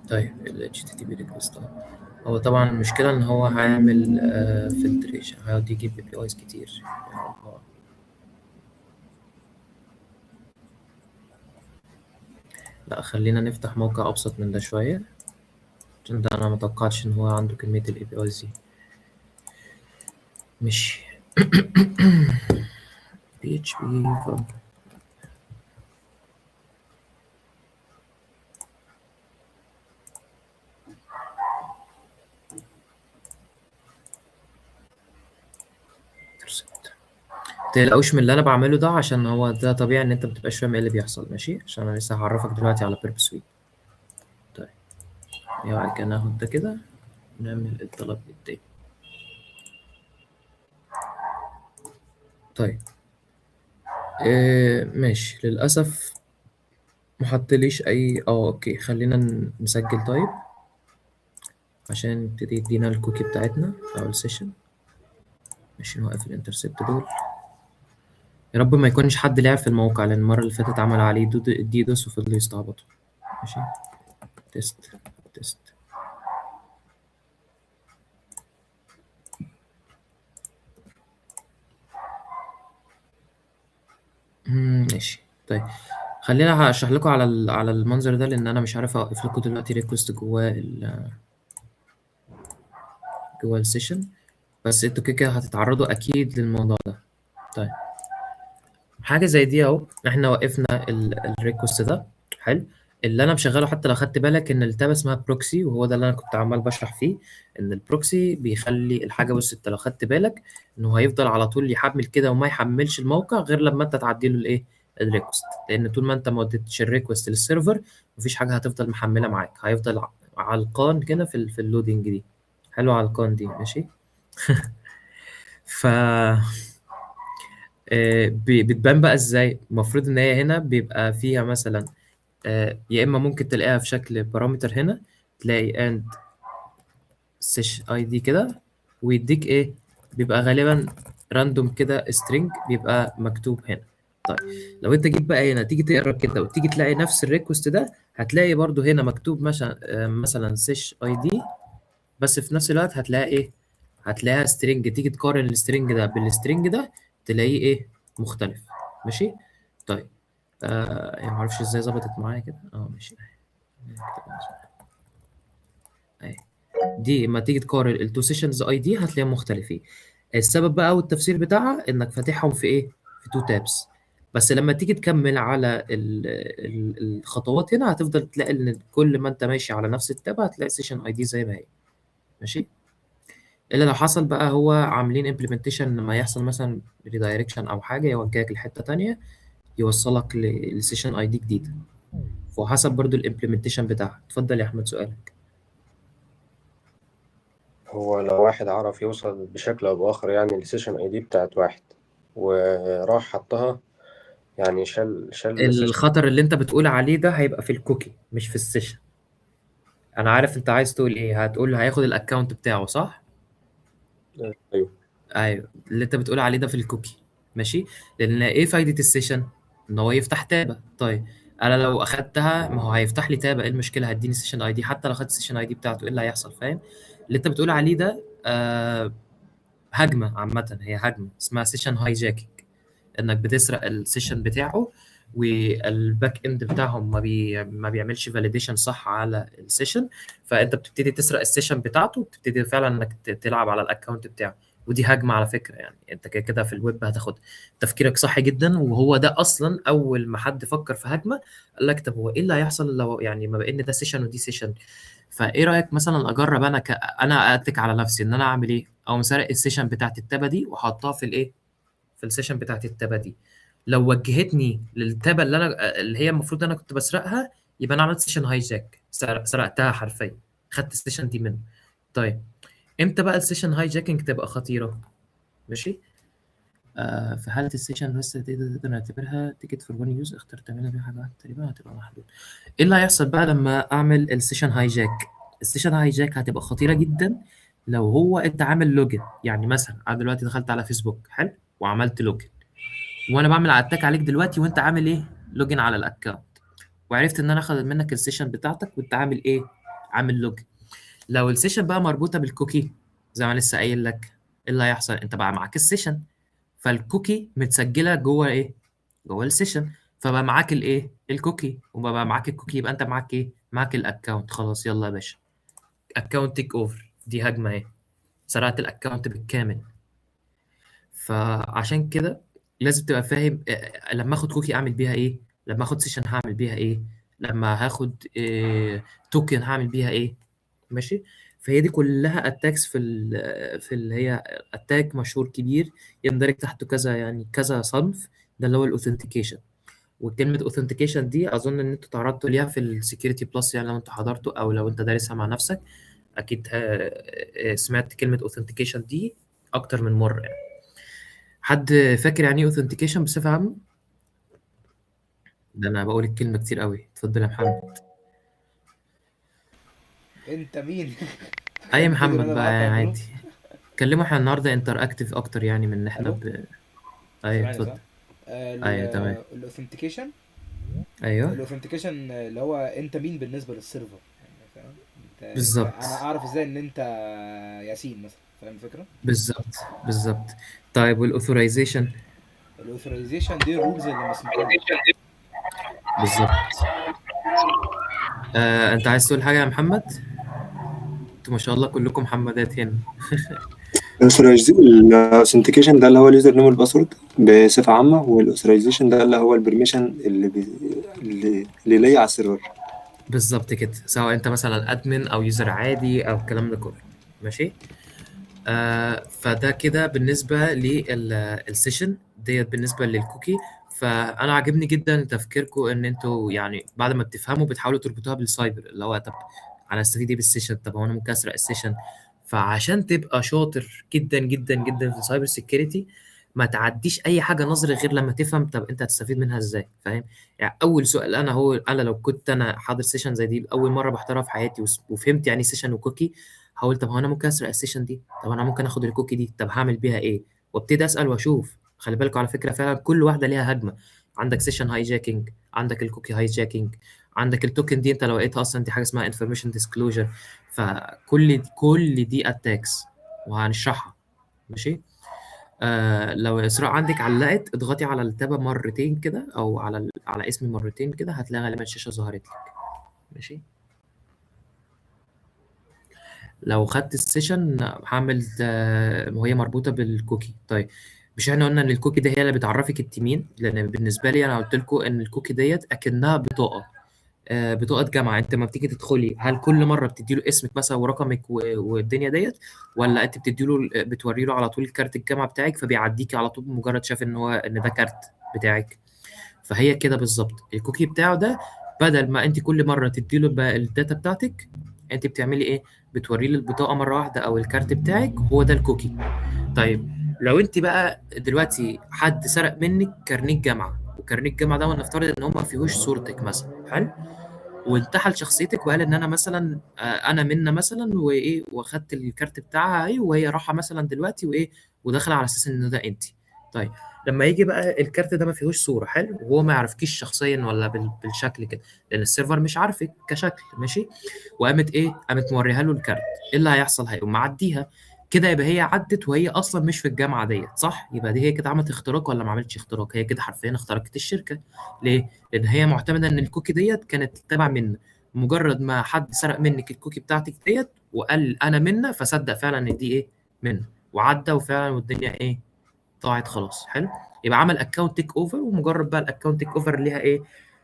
طيب ال HTTP request اهو. هو طبعا المشكلة ان هو هيعمل filtration، هيقعد يجيب APIs كتير. يا الله. لا خلينا نفتح موقع ابسط من ده شوية، عشان ده انا ما توقعتش ان هو عنده كمية ال APIs دي. ماشي. PHP تقلقوش من اللي انا بعمله ده، عشان هو ده طبيعي ان انت ما بتبقاش فاهم ايه اللي بيحصل. ماشي، عشان انا لسه هعرفك دلوقتي على Burp Suite. طيب يعني كده ناخد ده كده نعمل الطلب التاني. طيب ماشي. للاسف ما حطليش اي okay خلينا نسجل. طيب عشان يبتدي يدينا ال cookie بتاعتنا او ال session. ماشي، نوقف ال intercept دول. يا رب ما يكونش حد لعب في الموقع، لان المرة اللي فاتت عمل عليه DDoS وفضلوا يستعبطوا. ماشي، test test. ماشي. طيب خلينا هشرح لكم على على المنظر ده، لان انا مش عارف اوقف لكم دلوقتي request جوه جوه ال session. بس انتوا كده كده هتتعرضوا اكيد للموضوع ده. طيب حاجة زي دي اهو، احنا وقفنا ال request ده. حلو. اللي انا مشغله، حتى لو خدت بالك ان ال tab اسمها proxy، وهو ده اللي انا كنت عمال بشرح فيه، ان ال proxy بيخلي الحاجة، بص انت لو خدت بالك انه هيفضل على طول يحمل كده وما يحملش الموقع غير لما انت تعدي له الايه، ال request. لان طول ما انت ما وديتش ال request لل server مفيش حاجة هتفضل محمله معاك، هيفضل علقان كده في ال loading دي. حلو، علقان دي ماشي. ف بتبان بقى ازاي؟ المفروض ان هي هنا بيبقى فيها مثلا يا اما ممكن تلاقيها في شكل parameter هنا، تلاقي and sess ID كده، ويديك ايه، بيبقى غالبا random كده string بيبقى مكتوب هنا. طيب لو انت جيت بقى هنا تيجي تقرا كده وتيجي تلاقي نفس ال request ده، هتلاقي برضو هنا مكتوب مثلا sess ID، بس في نفس الوقت هتلاقي ايه، هتلاقيها string. تيجي تقارن ال string ده بال string ده تلاقيه ايه، مختلف. ماشي. طيب يعني معرفش ازاي ظبطت معايا كده. ماشي. اهي دي اما تيجي تقارن ال two sessions ID هتلاقيهم مختلفين. السبب بقى والتفسير بتاعها انك فاتحهم في ايه، في two tabs. بس لما تيجي تكمل على الخطوات هنا هتفضل تلاقي ان كل ما انت ماشي على نفس ال tab هتلاقي session ID زي ما هي. ماشي. الا لو حصل بقى هو عاملين implementation لما يحصل مثلا redirection او حاجة يوجهك لحته تانية يوصلك ل session ID جديدة، وحسب برضو ال implementation بتاعها. اتفضل يا احمد سؤالك. هو لو واحد عرف يوصل بشكل او باخر يعني لل session ID بتاعت واحد وراح حطها، يعني شال ال session. الخطر اللي انت بتقول عليه ده هيبقى في ال cookie مش في ال session. انا عارف انت عايز تقول ايه، هتقول هياخد ال account بتاعه صح؟ ايوه ايوه، اللي انت بتقول عليه ده في ال cookie. ماشي. لان ايه فايدة ال session؟ ان هو يفتح tab ة. طيب انا لو اخدتها ما هو هيفتح لي tab ة، ايه المشكلة؟ هيديني session ID، حتى لو اخدت ال session ID بتاعته ايه اللي هيحصل؟ فاهم؟ اللي انت بتقول عليه ده هجمة عامة، هي هجمة اسمها session hijacking، انك بتسرق ال session بتاعه وال back end بتاعهم ما بيعملش validation صح على ال session، فانت بتبتدي تسرق ال session بتاعته وبتبتدي فعلا انك تلعب على ال account بتاعه. ودي هجمة على فكرة، يعني انت كده كده في الويب هتاخد. تفكيرك صح جدا، وهو ده اصلا اول ما حد فكر في هجمة قال لك طب هو ايه اللي هيحصل لو يعني ما بقى ان ده session ودي session؟ فايه رايك مثلا اجرب انا انا اتك على نفسي ان انا اعمل ايه؟ او مسرق ال session بتاعت ال tab ه دي وحطها في الايه، في ال session بتاعت ال tab ه دي. لو وجهتني لل tab ه اللي هي المفروض انا كنت بسرقها، يبقى انا عملت session hijack، سرقتها حرفيا، خدت ال session دي منه. طيب امتى بقى ال session hijacking تبقى خطيرة؟ ماشي. في حاله ال session بس تقدر نعتبرها ticket for one use، اختار تعملها بيها حاجة واحدة تقريبا هتبقى محدود. ايه اللي هيحصل بقى لما اعمل ال session hijack؟ ال session hijack هتبقى خطيرة جدا لو هو انت عامل login. يعني مثلا انا دلوقتي دخلت على فيسبوك، حلو، وعملت login، وانا بعمل attack عليك دلوقتي وانت عامل ايه، login على ال account، وعرفت ان انا اخد منك ال session بتاعتك وانت عامل ايه، عامل login. لو ال session بقى مربوطة بال cookie زي ما لسه قايل لك، ايه اللي هيحصل؟ انت بقى معاك ال session، فال cookie متسجله جوه ايه، جوه ال session، فبقى معاك الايه، ال cookie، وبقى معاك ال cookie يبقى انت معاك ايه، معاك ال account. خلاص يلا يا باشا، account takeover، دي هجمة اهي، سرقت ال account بالكامل. فعشان كده لازم تبقى فاهم لما اخد cookie اعمل بيها ايه، لما اخد session هعمل بيها ايه، لما هاخد token هعمل بيها ايه. ماشي. فهي دي كلها attacks في اللي هي attack مشهور كبير يندرج تحته كذا، يعني كذا صنف، ده اللي هو ال authentication. وكلمة authentication دي اظن ان انتوا تعرضتوا ليها في ال Security Plus، يعني لو انتوا حضرتوا او لو انت دارسها مع نفسك اكيد سمعت كلمة authentication دي اكتر من مرة. يعني حد فاكر يعني ايه authentication بصفة عامة؟ ده انا بقول الكلمة كتير قوي. اتفضل يا محمد. انت مين؟ اي المفروض ان محمد انا بقى بعت على الجروب. عادي، كلموا احنا النهارده interactive اكتر يعني من ان احنا الو، ايوه سامعني صح؟ اتفضل. ايوه تمام. ال authentication، ايوه ال authentication اللي هو انت مين بالنسبة لل server، يعني فاهم؟ انت بالظبط انا اعرف ازاي ان انت ياسين مثلا، فاهم الفكرة؟ بالظبط بالظبط. طيب وال authorization؟ ال authorization دي ال rules اللي مسموح لك. بالظبط. انت عايز تقول حاجة يا محمد؟ انتوا ما شاء الله كلكم محمدات هنا. ال authentication ده اللي هو ال username وال password بصفة عامة، وال authorization ده اللي هو ال permission اللي ليا على ال server. بالظبط كده، سواء انت مثلا admin او user عادي او الكلام ده كله. ماشي. فده كده بالنسبة لل session ديت. بالنسبة لل cookie، فانا عاجبني جدا تفكيركم ان انتوا يعني بعد ما بتفهموا بتحاولوا تربطوها بالسايبر، اللي هو طب انا استفيد ايه بال session، طب هو انا ممكن اسرق ال session. فعشان تبقى شاطر جدا جدا جدا في ال cyber security، ما تعديش اي حاجة نظري غير لما تفهم طب انت هتستفيد منها ازاي، فاهم؟ يعني اول سؤال انا هو انا لو كنت انا حاضر session زي دي اول مرة بحضرها في حياتي وفهمت يعني session و cookie، هقول طب هو انا ممكن اسرق ال session دي، طب انا ممكن اخد ال cookie دي، طب هعمل بيها ايه؟ وابتدي اسال واشوف. خلي بالكوا على فكرة فعلا كل واحدة ليها هجمة. عندك session hijacking، عندك ال cookie hijacking، عندك ال token دي انت لو لقيتها اصلا دي حاجة اسمها information disclosure. فكل دي attacks وهنشرحها. ماشي. لو اسراء عندك علقت، اضغطي على التابه مرتين كده، او على على اسمي مرتين كده، هتلاقي غالبا الشاشة ظهرت لك. ماشي. لو خدت ال session هعمل وهي مربوطة بال cookie. طيب مش احنا قلنا ان ال cookie ده هي اللي بتعرفك انت مين؟ لان بالنسبة لي انا قلت لكم ان ال cookie ديت اكنها بطاقة، بطاقة جامعه. انت لما بتيجي تدخلي هل كل مرة بتدي له اسمك مثلا ورقمك والدنيا ديت، ولا انت بتدي له بتوري له على طول كارت الجامعة بتاعك فبيعديكي على طول بمجرد شاف ان هو ان ده كارت بتاعك؟ فهي كده بالظبط ال cookie بتاعه ده، بدل ما انت كل مرة تدي له ال data بتاعتك، انت بتعملي ايه؟ بتوري له البطاقة مرة واحدة او الكارت بتاعك، هو ده ال cookie. طيب لو انت بقى دلوقتي حد سرق منك كارنيه جامعه، وكارنيه الجامعة ده ونفترض ان هو ما فيهوش صورتك مثلا، حلو، وانتحل شخصيتك وقال ان انا مثلا انا منا مثلا وايه، واخدت الكارت بتاعها اهي وهي راحة مثلا دلوقتي وايه، وداخله على اساس ان ده انت. طيب لما يجي بقى الكارت ده ما فيهوش صوره، حلو، وهو ما يعرفكيش شخصيا ولا بالشكل كده، لان ال server مش عارفك كشكل، ماشي، وقامت ايه، قامت موريها له الكارت، ايه اللي هيحصل؟ هيقوم معديها كده، يبقى هي عدت وهي اصلا مش في الجامعة ديت، صح؟ يبقى دي هي كده عملت اختراق ولا ما عملتش اختراق؟ هي كده حرفيا اخترقت الشركة. ليه؟ لان هي معتمدة ان ال cookie ديت كانت تبع منا، مجرد ما حد سرق منك ال cookie بتاعتك ديت وقال انا منا، فصدق فعلا ان دي ايه، منا، وعدى وفعلا والدنيا ايه، ضاعت خلاص. حلو، يبقى عمل account takeover. ومجرد بقى ال account takeover ليها ايه،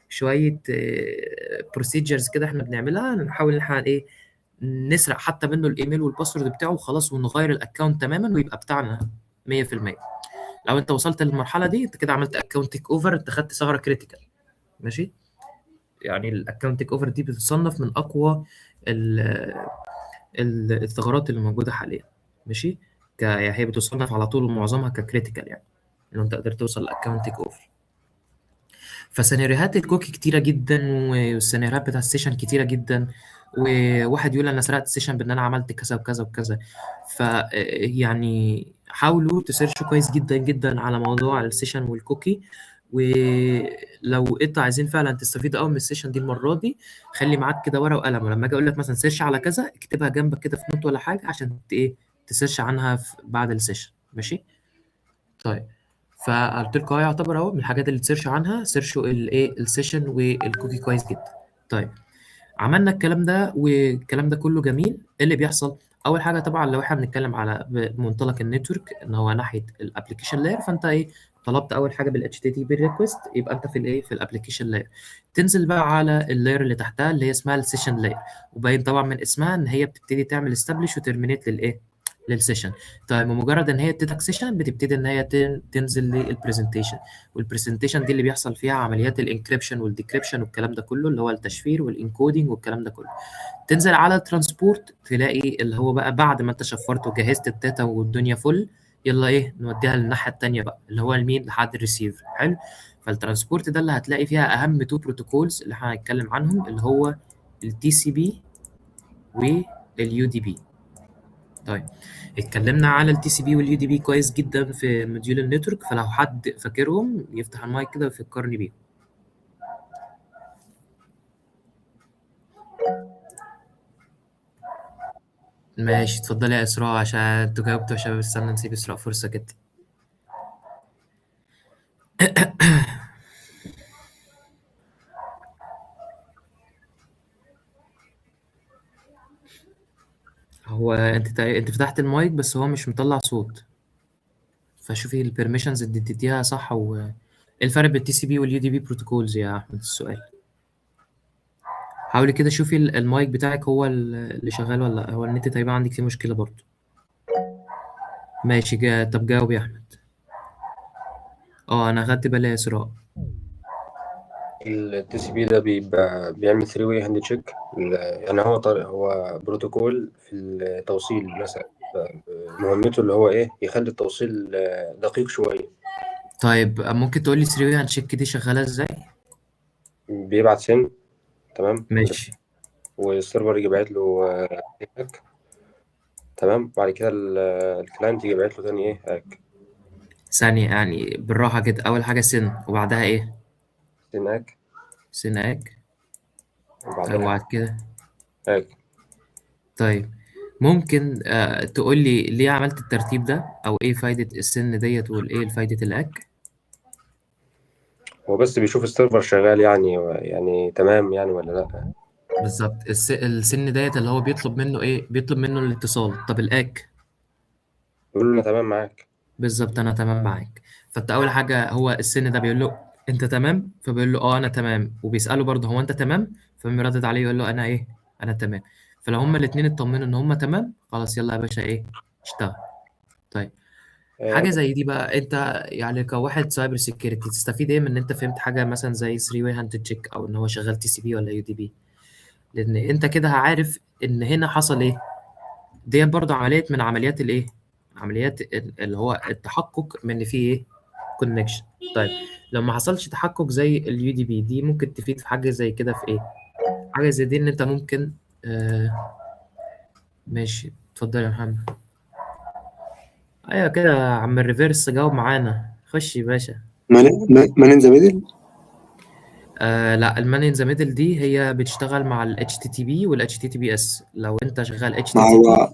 شوية procedures كده احنا بنعملها، نحاول ان احنا ايه، نسرق حتى منه ال email وال password بتاعه وخلاص، ونغير ال account تماما ويبقى بتاعنا 100%. لو انت وصلت للمرحلة دي انت كده عملت account takeover، انت خدت ثغره critical. ماشي، يعني ال account takeover دي بتتصنف من اقوى الثغرات اللي موجودة حاليا. ماشي، يعني هي بتصنف على طول معظمها ك critical، يعني لو انت قدرت توصل ل account takeover. فسيناريوهات ال cookie كتيرة جدا، والسيناريوهات بتاع ال session كتيرة جدا، وواحد يقول انا سرقت ال session بان انا عملت كذا وكذا وكذا. ف يعني حاولوا ت search وا كويس جدا جدا على موضوع ال session وال cookie. ولو انتوا عايزين فعلا تستفيدوا قوي من ال session دي المرة دي، خلي معاك كده ورقة وقلم، ولما اجي اقول لك مثلا search على كذا اكتبها جنبك كده في note ولا حاجة عشان ايه، ت search عنها بعد ال session. ماشي. طيب فقلت لكم اهو يعتبر اهو من الحاجات اللي ت search وا عنها، search وا الايه، ال session وال cookie كويس جدا. طيب عملنا الكلام ده والكلام ده كله جميل. ايه اللي بيحصل؟ اول حاجة طبعا لو احنا بنتكلم على بمنطلق ال network ان هو ناحية ال application layer، فانت ايه، طلبت اول حاجة بال HTTP request، يبقى انت في الايه، في ال application layer. تنزل بقى على ال layer اللي تحتها اللي هي اسمها ال session layer، وباين طبعا من اسمها ان هي بتبتدي تعمل establish و terminate للايه، لل session. طيب بمجرد ان هي اديتك session بتبتدي ان هي تنزل لل presentation، وال presentation دي اللي بيحصل فيها عمليات ال encryption وال decryption والكلام ده كله، اللي هو التشفير وال encoding والكلام ده كله. تنزل على ال transport تلاقي اللي هو بقى بعد ما انت شفرت وجهزت ال data والدنيا فل، يلا ايه، نوديها للناحيه الثانية بقى اللي هو المين، لحد الريسيفر. حلو. فال transport ده اللي هتلاقي فيها اهم two protocols اللي احنا هنتكلم عنهم، اللي هو ال TCP وال UDP. طيب اتكلمنا على ال TCP وال UDP كويس جدا في module ال network، فلو حد فاكرهم يفتح المايك كده ويفكرني بيهم. ماشي، اتفضلي يا اسراء عشان انتوا جاوبتوا يا شباب. استنى نسيب اسراء فرصة كده. هو انت انت فتحت المايك بس هو مش مطلع صوت، فشوفي ال permissions اللي اديتيها صح. و ايه الفرق بين ال TCP وال UDP protocols يا احمد؟ السؤال حاولي كده شوفي المايك بتاعك هو اللي شغال ولا لا. هو النت تقريبا عندك فيه مشكلة برضو. ماشي، طب جاوب يا احمد. اه انا اخدت بالي يا اسراء. ال TCP ده بيبقى بيعمل 3 way handshake، يعني هو طريق، هو بروتوكول في التوصيل مثلا، مهمته اللي هو ايه، يخلي التوصيل دقيق شوية. طيب ممكن تقولي 3 way handshake دي شغالة ازاي؟ بيبعت SYN، تمام، ماشي. وال server يجي باعت له ACK، تمام، بعد كده ال client يجي باعت له تاني ايه ACK. ثانية يعني بالراحة كده، أول حاجة SYN وبعدها إيه؟ SYN ACK. SYN ACK. وبعدها وبعد كده ACK. طيب ممكن تقول لي ليه عملت الترتيب ده، أو إيه فايدة ال SYN ديت وإيه فايدة ال ACK؟ هو بس بيشوف ال server شغال يعني تمام يعني ولا لا. بالظبط. ال SYN ديت اللي هو بيطلب منه إيه؟ بيطلب منه الاتصال. طب ال ACK؟ يقول له انا تمام معاك. بالظبط، أنا تمام معاك. فأنت أول حاجة هو ال SYN ده بيقول له أنت تمام، فبيقول له أه أنا تمام، وبيسأله برضه هو أنت تمام، فبيردد عليه يقول له أنا إيه؟ أنا تمام. فلو هما الاتنين اطمنوا إن هما تمام، خلاص يلا يا باشا إيه؟ اشتغل. طيب حاجة زي دي بقى انت يعني كواحد cyber security تستفيد ايه من ان انت فهمت حاجة مثلا زي 3 way handshake، او ان هو شغال TCP ولا UDP؟ لان انت كده عارف ان هنا حصل ايه. دي برضه عملية من عمليات الايه، عمليات اللي هو التحقق من ان في ايه connection. طيب لو ما حصلش تحقق زي ال UDP دي، ممكن تفيد في حاجة زي كده في ايه؟ حاجة زي دي ان انت ممكن ماشي، اتفضل يا محمد. ايوه كده يا عم ال reverse، جاوب معانا، خش يا باشا. man in the middle. لا، ال man in the middle دي هي بتشتغل مع ال HTTP وال HTTPS. لو انت شغال ما HTTP هو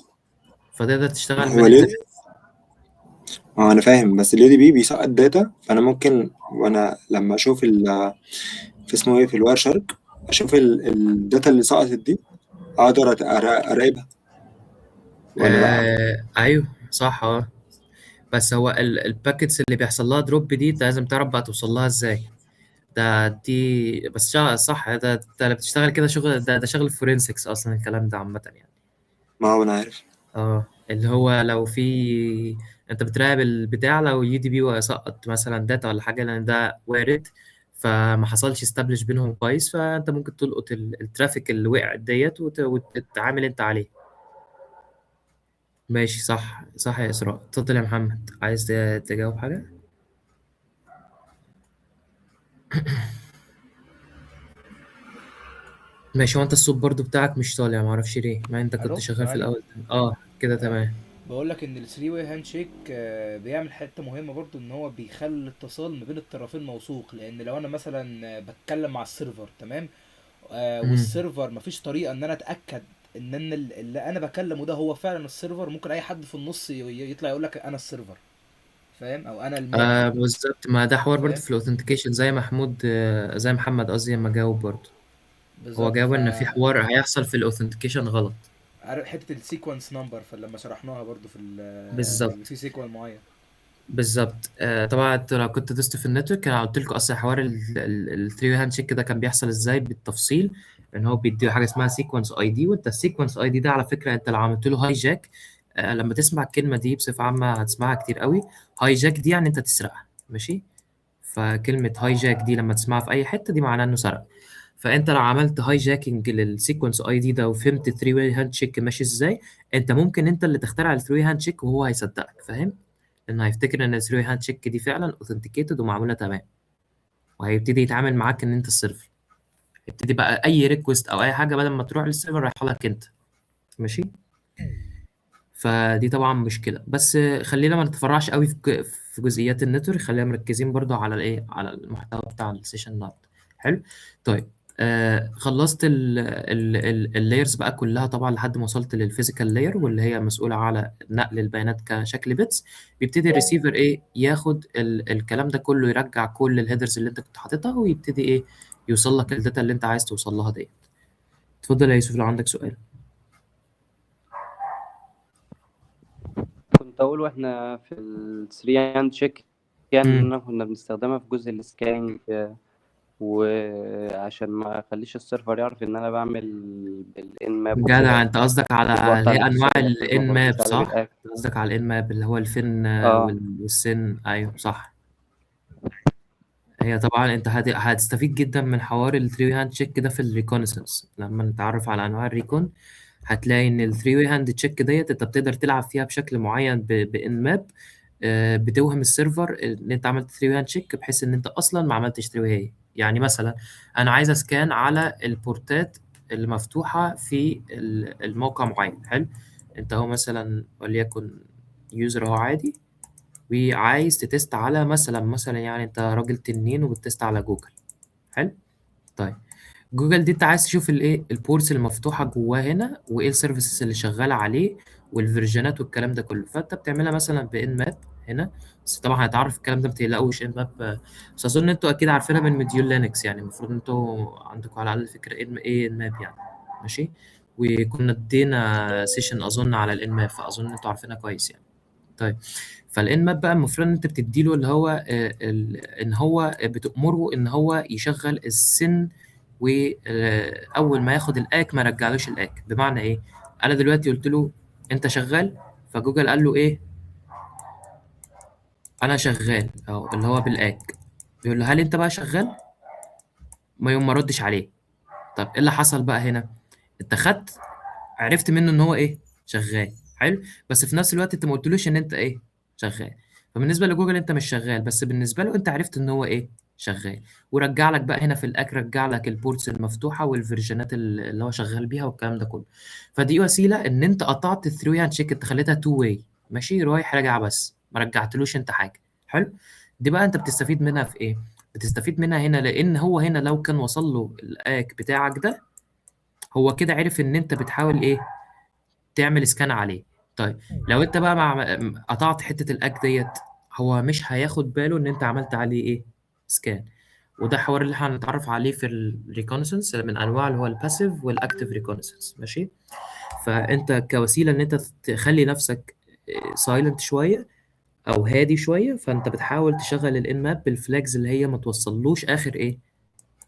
فتقدر تشتغل ما هو man in ليه؟ the ما هو انا فاهم، بس ال UDP بيسقط data، فانا ممكن وانا لما اشوف في اسمه ايه في ال Wireshark، اشوف ال data اللي سقطت دي، اقدر اراقبها ولا لا؟ ايوه صح. بس هو ال packets اللي بيحصل لها drop دي انت لازم تعرف بقى توصل لها ازاي. ده دي بس صح، ده انت لما بتشتغل كده شغل ده شغل forensics اصلا الكلام ده عامة يعني. ما هو انا عارف. اللي هو لو في انت بتراقب البتاع، لو UDP سقط مثلا data ولا حاجة، لان ده وارد، فما حصلش establish بينهم كويس، فانت ممكن تلقط ال traffic اللي وقع ديت وتتعامل انت عليه. ماشي، صح صح يا اسراء. اتفضل يا محمد، عايز تجاوب حاجة؟ ماشي. هو انت الصوت برضو بتاعك مش طالع، معرفش ليه، ما انت كنت الو، شغال في سامعني؟ الاول. كده تمام. بقول لك ان ال 3 way handshake بيعمل حتة مهمة برضو، ان هو بيخلي الاتصال ما بين الطرفين موثوق. لان لو انا مثلا بتكلم مع ال server، تمام، وال server مفيش طريقه ان انا اتاكد ان اللي انا بكلمه ده هو فعلا ال server، ممكن اي حد في النص يطلع يقول لك انا ال server، فاهم، او انا المودم. بالظبط، ما ده حوار برضو فاهم في ال authentication زي محمود، زي محمد قصدي لما جاوب برضو، هو بالظبط. جاوب ان في حوار هيحصل في ال authentication غلط. عارف حتة ال sequence number، فلما شرحناها برضو في بالظبط في sequence معين. بالظبط. طبعا انت لو كنت دوست في ال network انا قلت لكم اصلا حوار ال 3 handshake ده كان بيحصل ازاي بالتفصيل، ان هو بيدي حاجة اسمها sequence ID، وانت ال sequence ID ده على فكرة انت لو عملت له hijack، لما تسمع الكلمة دي بصفة عامة هتسمعها كتير قوي، hijack دي يعني انت تسرقها، ماشي؟ فكلمه hijack دي لما تسمعها في اي حتة دي معناها انه سرق. فانت لو عملت hijacking لل sequence ID ده وفهمت 3 way handshake ماشي ازاي، انت ممكن انت اللي تخترع ال 3 handshake وهو هيصدقك، فاهم؟ لانه هيفتكر ان ال 3 handshake دي فعلا authenticated ومعموله تمام، وهيبتدي يتعامل معاك ان انت ال server. يبتدي بقى اي request او اي حاجة بدل ما تروح لل server رايحة لك انت، ماشي؟ فدي طبعا مشكلة، بس خلينا ما نتفرعش قوي في جزئيات ال network، خلينا مركزين برضو على الايه، على المحتوى بتاع ال session النهارده. حلو. طيب خلصت ال layers بقى كلها طبعا لحد ما وصلت لل physical layer، واللي هي مسؤولة على نقل البيانات كشكل bits. بيبتدي الريسيفر ايه، ياخد الكلام ده كله، يرجع كل ال headers اللي انت كنت حاططها، ويبتدي ايه، يوصل لك ال data اللي انت عايز توصل لها ديت. اتفضل يا يوسف لو عندك سؤال. اقوله احنا في ال 3 handshake، يعني ان كنا بنستخدمها في جزء ال scanning، وعشان ما اخليش ال server يعرف ان انا بعمل بال Nmap. جدع، انت قصدك على وبقطع اللي هي انواع الخصوصية ال ما Nmap بردش عليه صح؟ بال ACK. انت قصدك على ال Nmap اللي هو ال FIN وال SYN. ايوه صح. هي طبعا انت هتستفيد جدا من حوار ال 3 handshake ده في ال reconnaissance. لما نتعرف على انواع ال recon هتلاقي ان ال 3 handshake ديت انت بتقدر تلعب فيها بشكل معين ب Nmap، بتوهم ال server ان انت عملت 3 handshake بحيث ان انت اصلا ما عملتش 3 way. يعني مثلا انا عايز ا scan على ال portات اللي مفتوحة في الموقع معين. حلو، انت هو مثلا وليكن user اهو عادي، وعايز ت test على مثلا يعني انت راجل تنين وبت test على جوجل. حلو، طيب جوجل دي انت عايز تشوف الايه، ال ports المفتوحة جواه هنا، وايه ال services اللي شغالة عليه وال versionات والكلام ده كله. فانت بتعملها مثلا ب Nmap هنا، بس طبعا هتعرف الكلام ده ما تقلقوش. Nmap بس اظن انتوا اكيد عارفينها من module Linux، يعني المفروض انتوا عندكم على الاقل فكرة ايه Nmap يعني. ماشي، وكنا ادينا session اظن على ال Nmap، فاظن انتوا عارفينها كويس يعني. طيب فال Nmap بقى المفروض ان انت بتديله اللي هو ان هو بتأمره ان هو يشغل ال SYN، واول ما ياخد ال ACK ما رجعلوش ال ACK. بمعنى ايه؟ انا دلوقتي قلت له انت شغال، فجوجل قال له ايه؟ انا شغال اهو اللي هو بال ACK. بيقول له هل انت بقى شغال؟ ما يوم ما ردش عليه. طب ايه اللي حصل بقى هنا؟ انت خدت عرفت منه ان هو ايه؟ شغال. حلو، بس في نفس الوقت انت ما قلتلوش ان انت ايه؟ شغال. فبالنسبه لجوجل انت مش شغال، بس بالنسبة له انت عرفت ان هو ايه؟ شغال. ورجع لك بقى هنا في ال ACK، رجع لك ال ports المفتوحة وال versionات اللي هو شغال بيها والكلام ده كله. فدي وسيلة ان انت قطعت ال 3 handshake، انت خليتها 2 way ماشي رايح راجع، بس ما رجعتلوش انت حاجة. حلو، دي بقى انت بتستفيد منها في ايه؟ بتستفيد منها هنا لان هو هنا لو كان وصل له ال ACK بتاعك ده، هو كده عرف ان انت بتحاول ايه؟ تعمل scan عليه. طيب لو انت بقى مع قطعت حتة ال ACK ديت، هو مش هياخد باله ان انت عملت عليه ايه؟ scan. وده حوار اللي احنا هنتعرف عليه في ال reconnaissance من انواع اللي هو ال passive وال active reconnaissance. ماشي، فانت كوسيلة ان انت تخلي نفسك silent شوية او هادي شوية، فانت بتحاول تشغل ال Nmap بال flags اللي هي ما توصلوش اخر ايه؟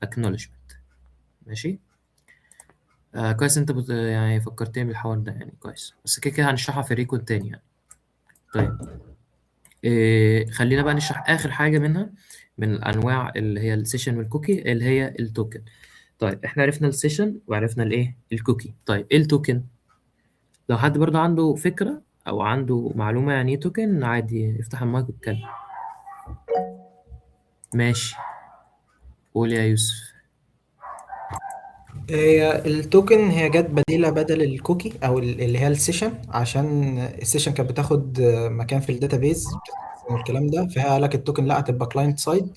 acknowledgement. ماشي، كويس انت يعني فكرتني بالحوار ده يعني كويس، بس كده كده هنشرحها في recon تاني يعني. طيب خلينا بقى نشرح اخر حاجة منها من الانواع اللي هي ال session وال cookie اللي هي ال token. طيب احنا عرفنا ال session وعرفنا الايه؟ ال cookie. طيب ايه ال token؟ لو حد برضه عنده فكرة او عنده معلومة يعني ايه token، عادي افتح المايك واتكلم. ماشي، قول يا يوسف. هي ال token هي جت بديلة بدل ال cookie او اللي هي ال session، عشان ال session كانت بتاخد مكان في ال database والكلام ده، فهي قال لك ال token لا هتبقى client side،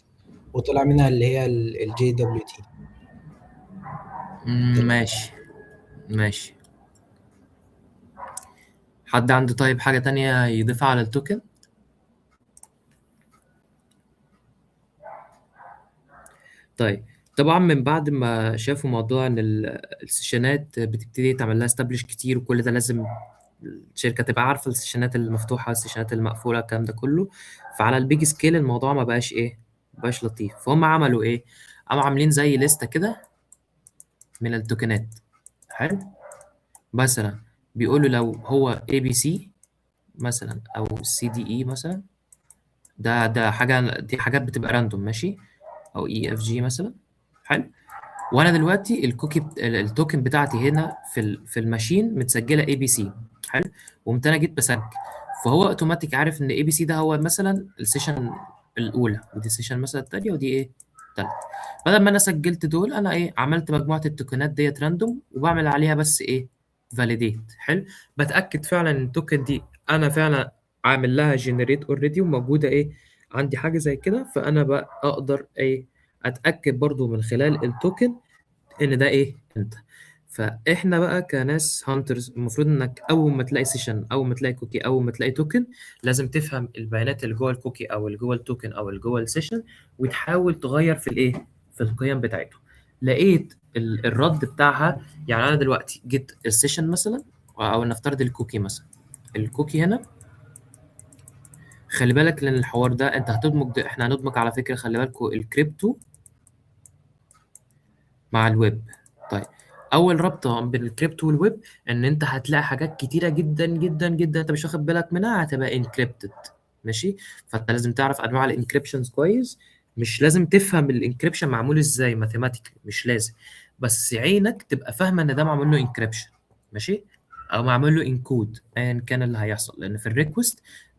وطلع منها اللي هي ال JWT. ماشي ماشي. حد عنده طيب حاجة تانية يضيفها على ال token؟ طيب طبعا من بعد ما شافوا موضوع ان ال sessionات بتبتدي تعمل لها establish كتير، وكل ده لازم الشركة تبقى عارفه ال sessionات المفتوحة وال sessionات المقفولة الكلام ده كله، فعلى ال big scale الموضوع ما بقاش ايه؟ ما بقاش لطيف. فهم عملوا ايه؟ قاموا عاملين زي لستة كده من ال tokenات. حلو، مثلا بيقولوا لو هو ABC مثلا او CDE مثلا، ده حاجة، دي حاجات بتبقى random ماشي، او EFG مثلا. حلو، وانا دلوقتي ال cookie ال token بتاعتي هنا في ال machine متسجله ABC. حلو، وقمت انا جيت بسجل، فهو اوتوماتيك عارف ان ABC ده هو مثلا ال session الاولى، ودي ال session مثلا الثانية، ودي ايه؟ الثالثة. بدل ما انا سجلت دول، انا ايه؟ عملت مجموعة ال tokenات ديت random، وبعمل عليها بس ايه؟ validate. حلو، بتاكد فعلا ان ال token دي انا فعلا عامل لها generate already وموجودة ايه عندي، حاجة زي كده. فانا بقى اقدر ايه؟ اتاكد برضو من خلال ال token ان ده ايه؟ انت. فاحنا بقى كناس hunters المفروض انك اول ما تلاقي session، اول ما تلاقي cookie، اول ما تلاقي token، لازم تفهم البيانات اللي جوه ال cookie او اللي جوه ال token او اللي جوه ال session، وتحاول تغير في الايه؟ في القيم بتاعته. لقيت الرد بتاعها، يعني انا دلوقتي جيت ال session مثلا، او نفترض ال cookie مثلا، ال cookie هنا خلي بالك لان الحوار ده انت هتدمج، احنا هندمج على فكرة، خلي بالكوا الكريبتو مع الويب. طيب اول رابطه بين ال crypto وال web ان انت هتلاقي حاجات كتيرة جدا جدا جدا انت مش واخد بالك منها هتبقى encrypted، ماشي؟ فانت لازم تعرف انواع ال encryptions كويس. مش لازم تفهم ال encryption معمول ازاي mathematically، مش لازم، بس عينك تبقى فاهمه ان ده معمول له encryption، ماشي؟ او معمول له encode، ايا كان اللي هيحصل، لان في ال request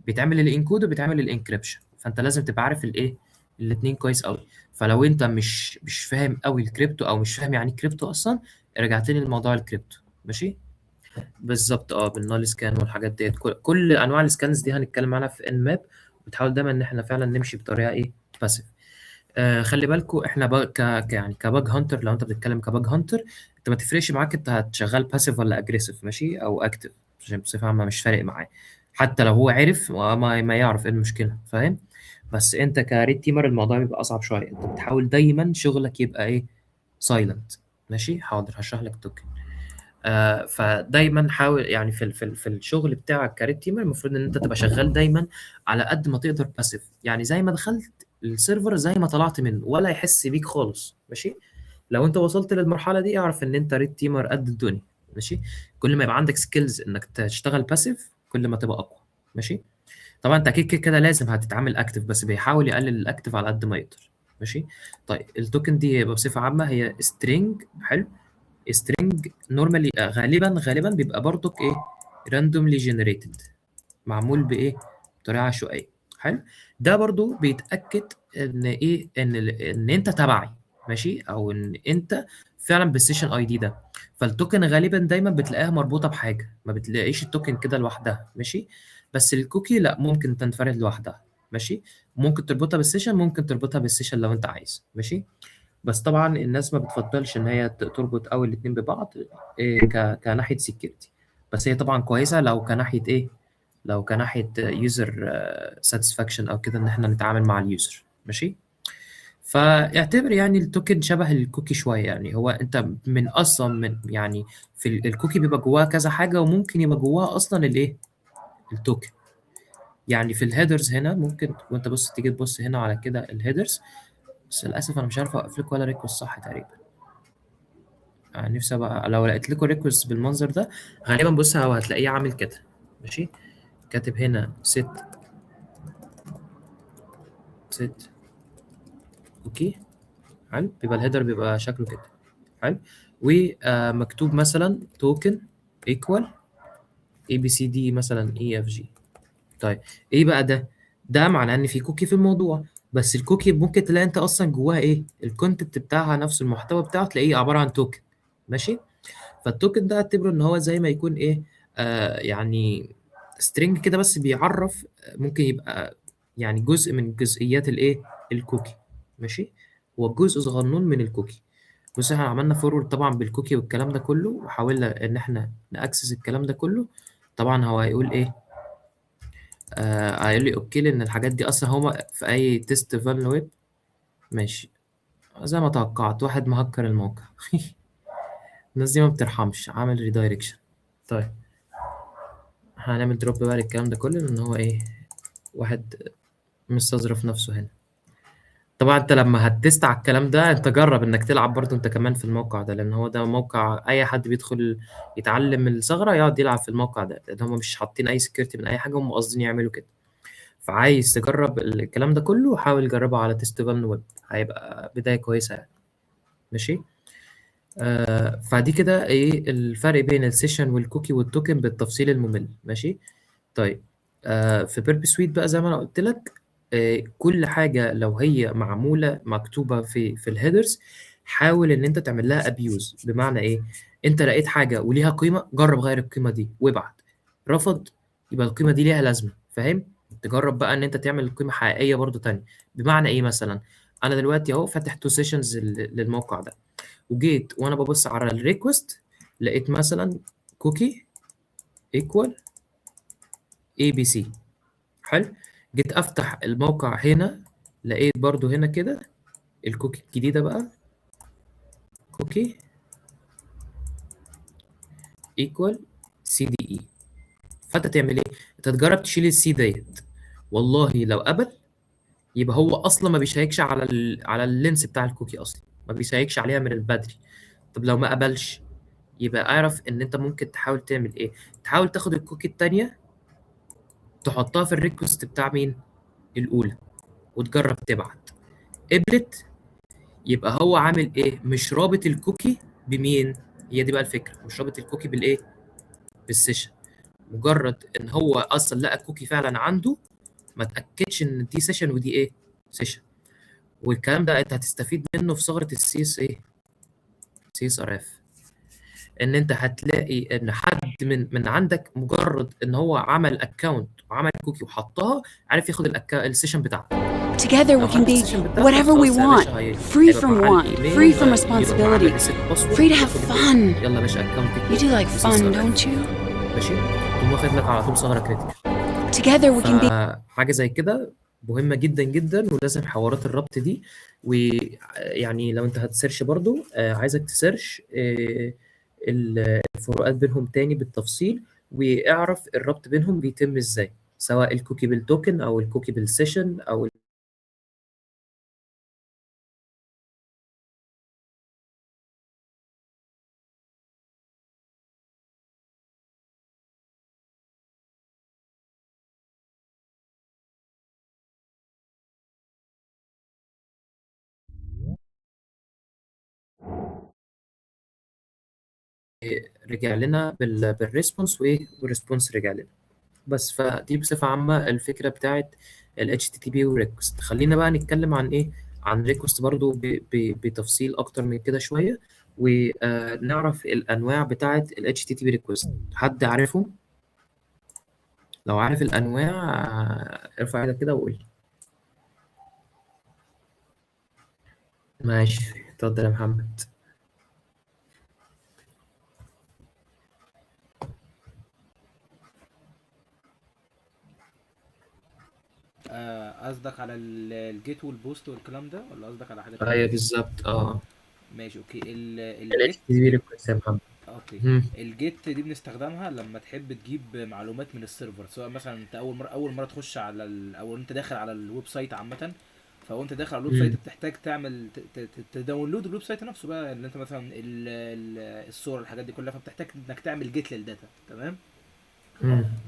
بيتعمل ال encode وبيتعمل ال encryption، فانت لازم تبقى عارف الايه الاثنين كويس قوي. فلو انت مش فاهم قوي الكريبتو او مش فاهم يعني ايه كريبتو اصلا، ارجع تاني لموضوع الكريبتو، ماشي؟ بالظبط، بال null scan والحاجات ديت، كل انواع ال scans دي هنتكلم عنها في Nmap. بتحاول دايما ان احنا فعلا نمشي بطريقة ايه passive. خلي بالكوا احنا يعني ك bug hunter، لو انت بتتكلم ك bug hunter انت ما تفرقش معاك انت هتشغل passive ولا aggressive، ماشي؟ او active، عشان بصفة عامة مش فارق معاه، حتى لو هو عرف ما يعرف ايه المشكلة، فاهم؟ بس انت ك red teamer الموضوع بيبقى اصعب شوية، انت بتحاول دايما شغلك يبقى ايه silent، ماشي؟ حاضر هشرح لك token. فدايما حاول يعني في الشغل بتاعك ك red teamer المفروض ان انت تبقى شغال دايما على قد ما تقدر passive، يعني زي ما دخلت ال server زي ما طلعت منه، ولا يحس بيك خالص، ماشي؟ لو انت وصلت للمرحلة دي اعرف ان انت red teamer قد الدنيا، ماشي؟ كل ما يبقى عندك skills انك تشتغل passive كل ما تبقى اقوى، ماشي؟ طبعا انت اكيد كده كده لازم هتتعامل active، بس بيحاول يقلل ال active على قد ما يقدر، ماشي؟ طيب ال token دي بصفة عامة هي string، حلو؟ string normally غالبا بيبقى برضك ايه randomly generated، معمول بايه بطريقة عشوائية، حلو؟ ده برضو بيتاكد ان ايه ان انت تبعي، ماشي؟ او ان انت فعلا بال session ID ده. فال token غالبا دايما بتلاقيها مربوطة بحاجة، ما بتلاقيش ال token كده لوحدها، ماشي؟ بس ال cookie لا، ممكن تنفرد لوحدها، ماشي؟ ممكن تربطها بال session، ممكن تربطها بال session لو انت عايز، ماشي؟ بس طبعا الناس ما بتفضلش ان هي تربط اول الاتنين ببعض إيه كناحيه security، بس هي طبعا كويسة لو كناحيه ايه، لو كناحيه user satisfaction او كده، ان احنا نتعامل مع ال user، ماشي؟ فاعتبر يعني ال token شبه ال cookie شوية، يعني هو انت من اصلا من يعني في ال cookie بيبقى جواه كذا حاجة، وممكن يبقى جواه اصلا الايه ال token. يعني في ال headers هنا ممكن وانت بص تيجي تبص هنا على كده ال headers، بس للاسف انا مش عارف اوقف لكم ولا request صح تقريبا، يعني نفسي بقى لو لقيت لكم request بالمنظر ده غالبا بص هو هتلاقيه عامل كده، ماشي؟ كاتب هنا set cookie، حلو؟ بيبقى ال header بيبقى شكله كده، حلو؟ ومكتوب مثلا token equal A B C D مثلا E F G. طيب ايه بقى ده؟ ده معناه ان في cookie في الموضوع، بس ال cookie ممكن تلاقي انت اصلا جواها ايه ال content بتاعها، نفس المحتوى بتاعه تلاقيه عبارة عن token، ماشي؟ فال token ده اعتبره ان هو زي ما يكون ايه يعني string كده، بس بيعرف، ممكن يبقى يعني جزء من جزئيات الايه ال cookie، ماشي؟ هو جزء صغنون من ال cookie. بص احنا عملنا forward طبعا بال cookie والكلام ده كله، وحاولنا ان احنا ن access الكلام ده كله. طبعا هو هيقول ايه هيقول لي okay، لان الحاجات دي اصلا هما في اي test vuln web، ماشي؟ زي ما توقعت واحد مهكر الموقع. الناس دي ما بترحمش، عامل redirection. طيب هنعمل drop بقى للكلام ده كله، لان هو ايه واحد مستظرف نفسه هنا. طبعا انت لما هت test على الكلام ده انت جرب انك تلعب برضو انت كمان في الموقع ده، لان هو ده موقع اي حد بيدخل يتعلم الثغرة يقعد يلعب في الموقع ده، لان هم مش حاطين اي security من اي حاجة، هم قاصدين يعملوا كده. فعايز تجرب الكلام ده كله حاول جربه على test vuln web، هيبقى بداية كويسة يعني، ماشي؟ فدي كده ايه الفرق بين ال session وال cookie وال token بالتفصيل الممل، ماشي؟ طيب في Burp Suite بقى زي ما انا قلت لك، كل حاجة لو هي معمولة مكتوبة في ال headers حاول ان انت تعمل لها abuse. بمعنى ايه؟ انت لقيت حاجة وليها قيمة، جرب غير القيمة دي وابعت، رفض يبقى القيمة دي ليها لازمه، فاهم؟ تجرب بقى ان انت تعمل قيمة حقيقية برضو تانية. بمعنى ايه؟ مثلا انا دلوقتي اهو فاتح two sessions للموقع ده، وجيت وانا ببص على ال request لقيت مثلا cookie equal ABC، حلو؟ جيت افتح الموقع هنا لقيت برضو هنا كده ال cookie الجديدة بقى cookie equal CDE. فانت تعمل ايه؟ انت تجرب تشيل ال C ديت والله لو قبل يبقى هو اصلا ما بيشيكش على على ال length بتاع ال cookie، اصلا ما بيشيكش عليها من البدري. طب لو ما قبلش يبقى اعرف ان انت ممكن تحاول تعمل ايه، تحاول تاخد ال cookie التانية تحطها في ال request بتاع مين؟ الاولى، وتجرب تبعت. قبلت يبقى هو عامل ايه؟ مش رابط ال cookie بمين؟ هي دي بقى الفكرة، مش رابط ال cookie بالايه؟ بال session. مجرد ان هو اصلا لقى cookie فعلا عنده، ما تاكدش ان دي session ودي ايه؟ session. والكلام ده انت هتستفيد منه في ثغره ال CS ايه؟ CSRF، ان انت هتلاقي ان حد من عندك مجرد ان هو عمل account وعمل cookie وحطها، عارف ياخد ال session بتاعته. Together لو we can خد be ال session بتاعتك whatever we خلاص يا want, باشا free هيبقى from معاه want, الايميل، free from يبقى معاه responsibility, ال reset password، free to have ياخد الايه؟ fun. يلا يا باشا account You do like و C fun, SRF. don't you? ماشي، تقوم واخد لك على طول ثغره critical. Together we can be فحاجه زي كده مهمة جدا جدا، ولازم حوارات الربط دي. ويعني لو انت هت search برضو، عايزك ت search الفروقات بينهم تاني بالتفصيل، واعرف الربط بينهم بيتم ازاي، سواء ال cookie بال token او ال cookie بال session او رجع لنا بال response، وايه وال response رجع لنا بس. فدي بصفة عامة الفكرة بتاعت ال HTTP و request. خلينا بقى نتكلم عن ايه، عن request برضو بتفصيل اكتر من كده شوية، ونعرف الانواع بتاعت ال HTTP request. حد عارفه؟ لو عارف الانواع ارفع ايدك كده وقول لي. ماشي، اتفضل يا محمد. قصدك على ال GET وال POST والكلام ده، ولا قصدك على حاجة تانية؟ ايوه بالظبط. ماشي okay. ال ال GET. HTTP request يا محمد. okay. ال GET دي بنستخدمها لما تحب تجيب معلومات من ال server، سواء مثلا انت اول مرة تخش على او انت داخل على ال website عامة، فوانت انت داخل على ال website بتحتاج تعمل ت download ال website نفسه بقى، اللي انت مثلا الصور الحاجات دي كلها، فبتحتاج انك تعمل GET لل data. تمام.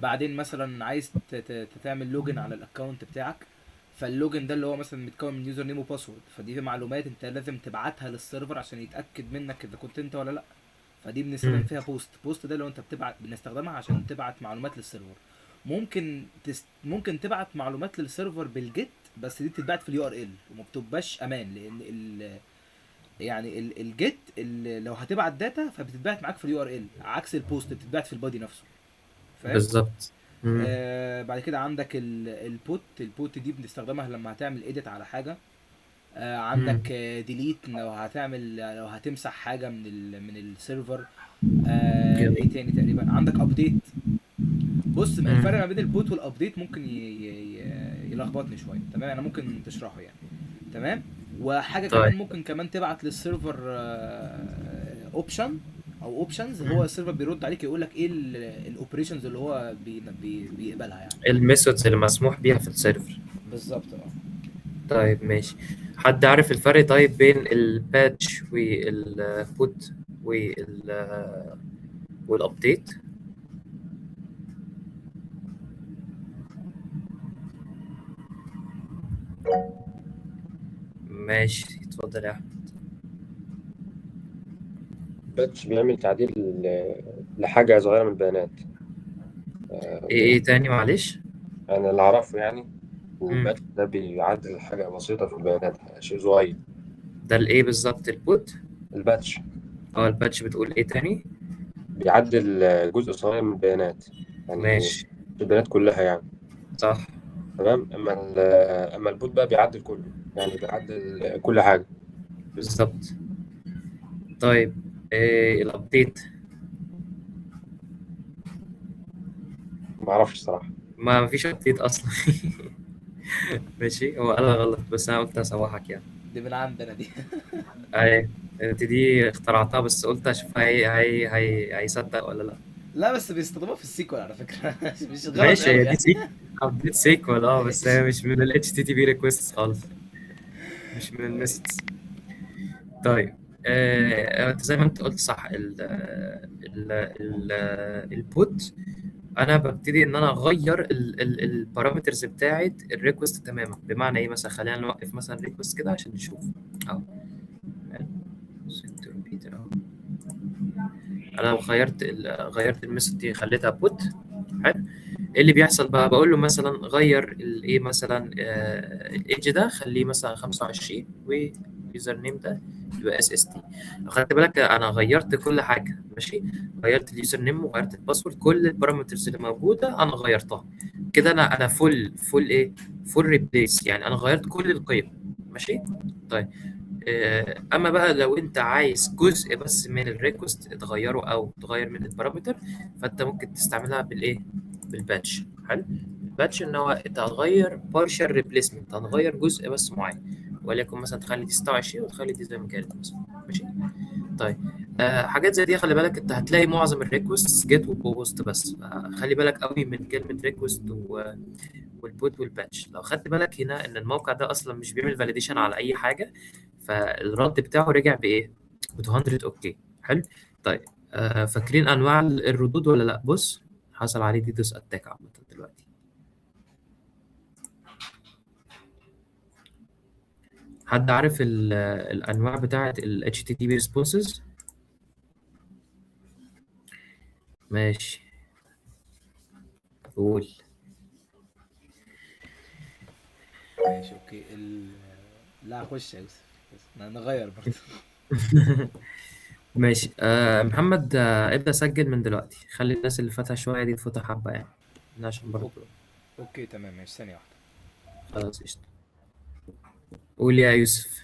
بعدين مثلا عايز تعمل login على ال account بتاعك، فال login ده اللي هو مثلا متكون من username و password، فدي معلومات انت لازم تبعتها لل server عشان يتاكد منك اذا كنت انت ولا لا، فدي بنستخدم فيها POST. POST ده لو انت بتبعت، بنستخدمها عشان تبعت معلومات لل server. ممكن تبعت معلومات لل server بال GET، بس دي بتتبعت في ال URL وما بتبقاش امان، لان يعني ال GET لو هتبعت data فبتتبعت معاك في ال URL، عكس ال POST بتتبعت في ال body نفسه. فاهم؟ بالظبط. بعد كده عندك ال PUT. ال PUT دي بنستخدمها لما هتعمل edit على حاجة. عندك delete لو هتمسح حاجة من ال server. ايه جميل. تاني تقريبا عندك update. بص، الفرق ما بين ال PUT وال update ممكن يلخبطني شوية. تمام، انا ممكن تشرحه يعني. تمام. وحاجه كمان طيب. ممكن كمان تبعت لل server option او options، هو ال server بيرد عليك يقول لك ايه ال operations اللي هو بي بي بيقبلها يعني. ال methods اللي مسموح بيها في ال server. بالظبط. طيب ماشي. حد عارف الفرق طيب بين ال PATCH وال PUT وال update؟ ماشي، اتفضل يا احمد. PATCH بيعمل تعديل لحاجة صغيرة من البيانات. ايه تاني معلش؟ أنا اللي أعرفه يعني ال PATCH ده بيعدل حاجة بسيطة في البيانات، شيء صغير. ده الايه بالظبط؟ ال PUT؟ ال PATCH. ال PATCH بتقول ايه تاني؟ بيعدل جزء صغير من البيانات يعني، ماشي، البيانات كلها يعني. صح. تمام. اما ال PUT بقى بيعدل كله يعني، بيعدل كل حاجة. بالظبط. طيب إيه ال update؟ ما اعرفش الصراحة. ما فيش update اصلا. ماشي، هو قالها غلط بس انا قلت اسوحك يعني. دي من عندنا دي. ايوه انت دي اخترعتها، بس قلت اشوف هي هي هي هيصدق ولا لا. لا بس بيستخدموها في ال SQL على فكرة. مش غلط ماشي، قوي هي دي يعني. SQL. update SQL، بس هي مش من ال HTTP request خالص، مش من ال methods. طيب انت زي ما انت قلت صح، ال ال ال ال put انا ببتدي ان انا اغير ال parameters بتاعت ال request تماما. بمعنى ايه؟ مثلا خلينا نوقف مثلا request كده عشان نشوف اهو. بيتر اهو، انا لو غيرت ال method دي خليتها put، حلو. ايه اللي بيحصل بقى؟ بقول له مثلا غير الايه مثلا ال age ده خليه مثلا 25، وال username ده يبقى SST. خدت بالك انا غيرت كل حاجة، ماشي؟ غيرت ال username وغيرت ال password، كل ال parameters اللي موجودة انا غيرتها كده. انا full ايه؟ full replace، يعني انا غيرت كل القيم، ماشي؟ طيب اما بقى لو انت عايز جزء بس من ال request تغيره او تغير من ال parameter، فانت ممكن تستعملها بالايه؟ بال patch. حلو. ال patch ان هو انت هتغير partial replacement، هتغير جزء بس معين، وليكن مثلا تخلي دي 26 وتخلي دي زي ما كانت مثلا، ماشي؟ طيب حاجات زي دي خلي بالك انت هتلاقي معظم ال request get و post بس، خلي بالك قوي من كلمة request وال put وال patch. لو خدت بالك هنا ان الموقع ده اصلا مش بيعمل validation على اي حاجة، فالرد بتاعه رجع بايه؟ ب 200 okay. حلو. طيب فاكرين انواع الردود ولا لا؟ بص حصل عليه DDoS attack عامة دلوقتي. حد عارف الانواع بتاعه ال HTTP responses؟ ماشي قول. ماشي okay. لا خش يا يوسف، بس نغير برضه. ماشي. محمد، ابدأ سجل من دلوقتي، خلي الناس اللي فاتها شوية دي تفوتها حبة يعني، عشان برضه. okay تمام ماشي، ثانية واحدة. خلاص قشطة. قول يا يوسف.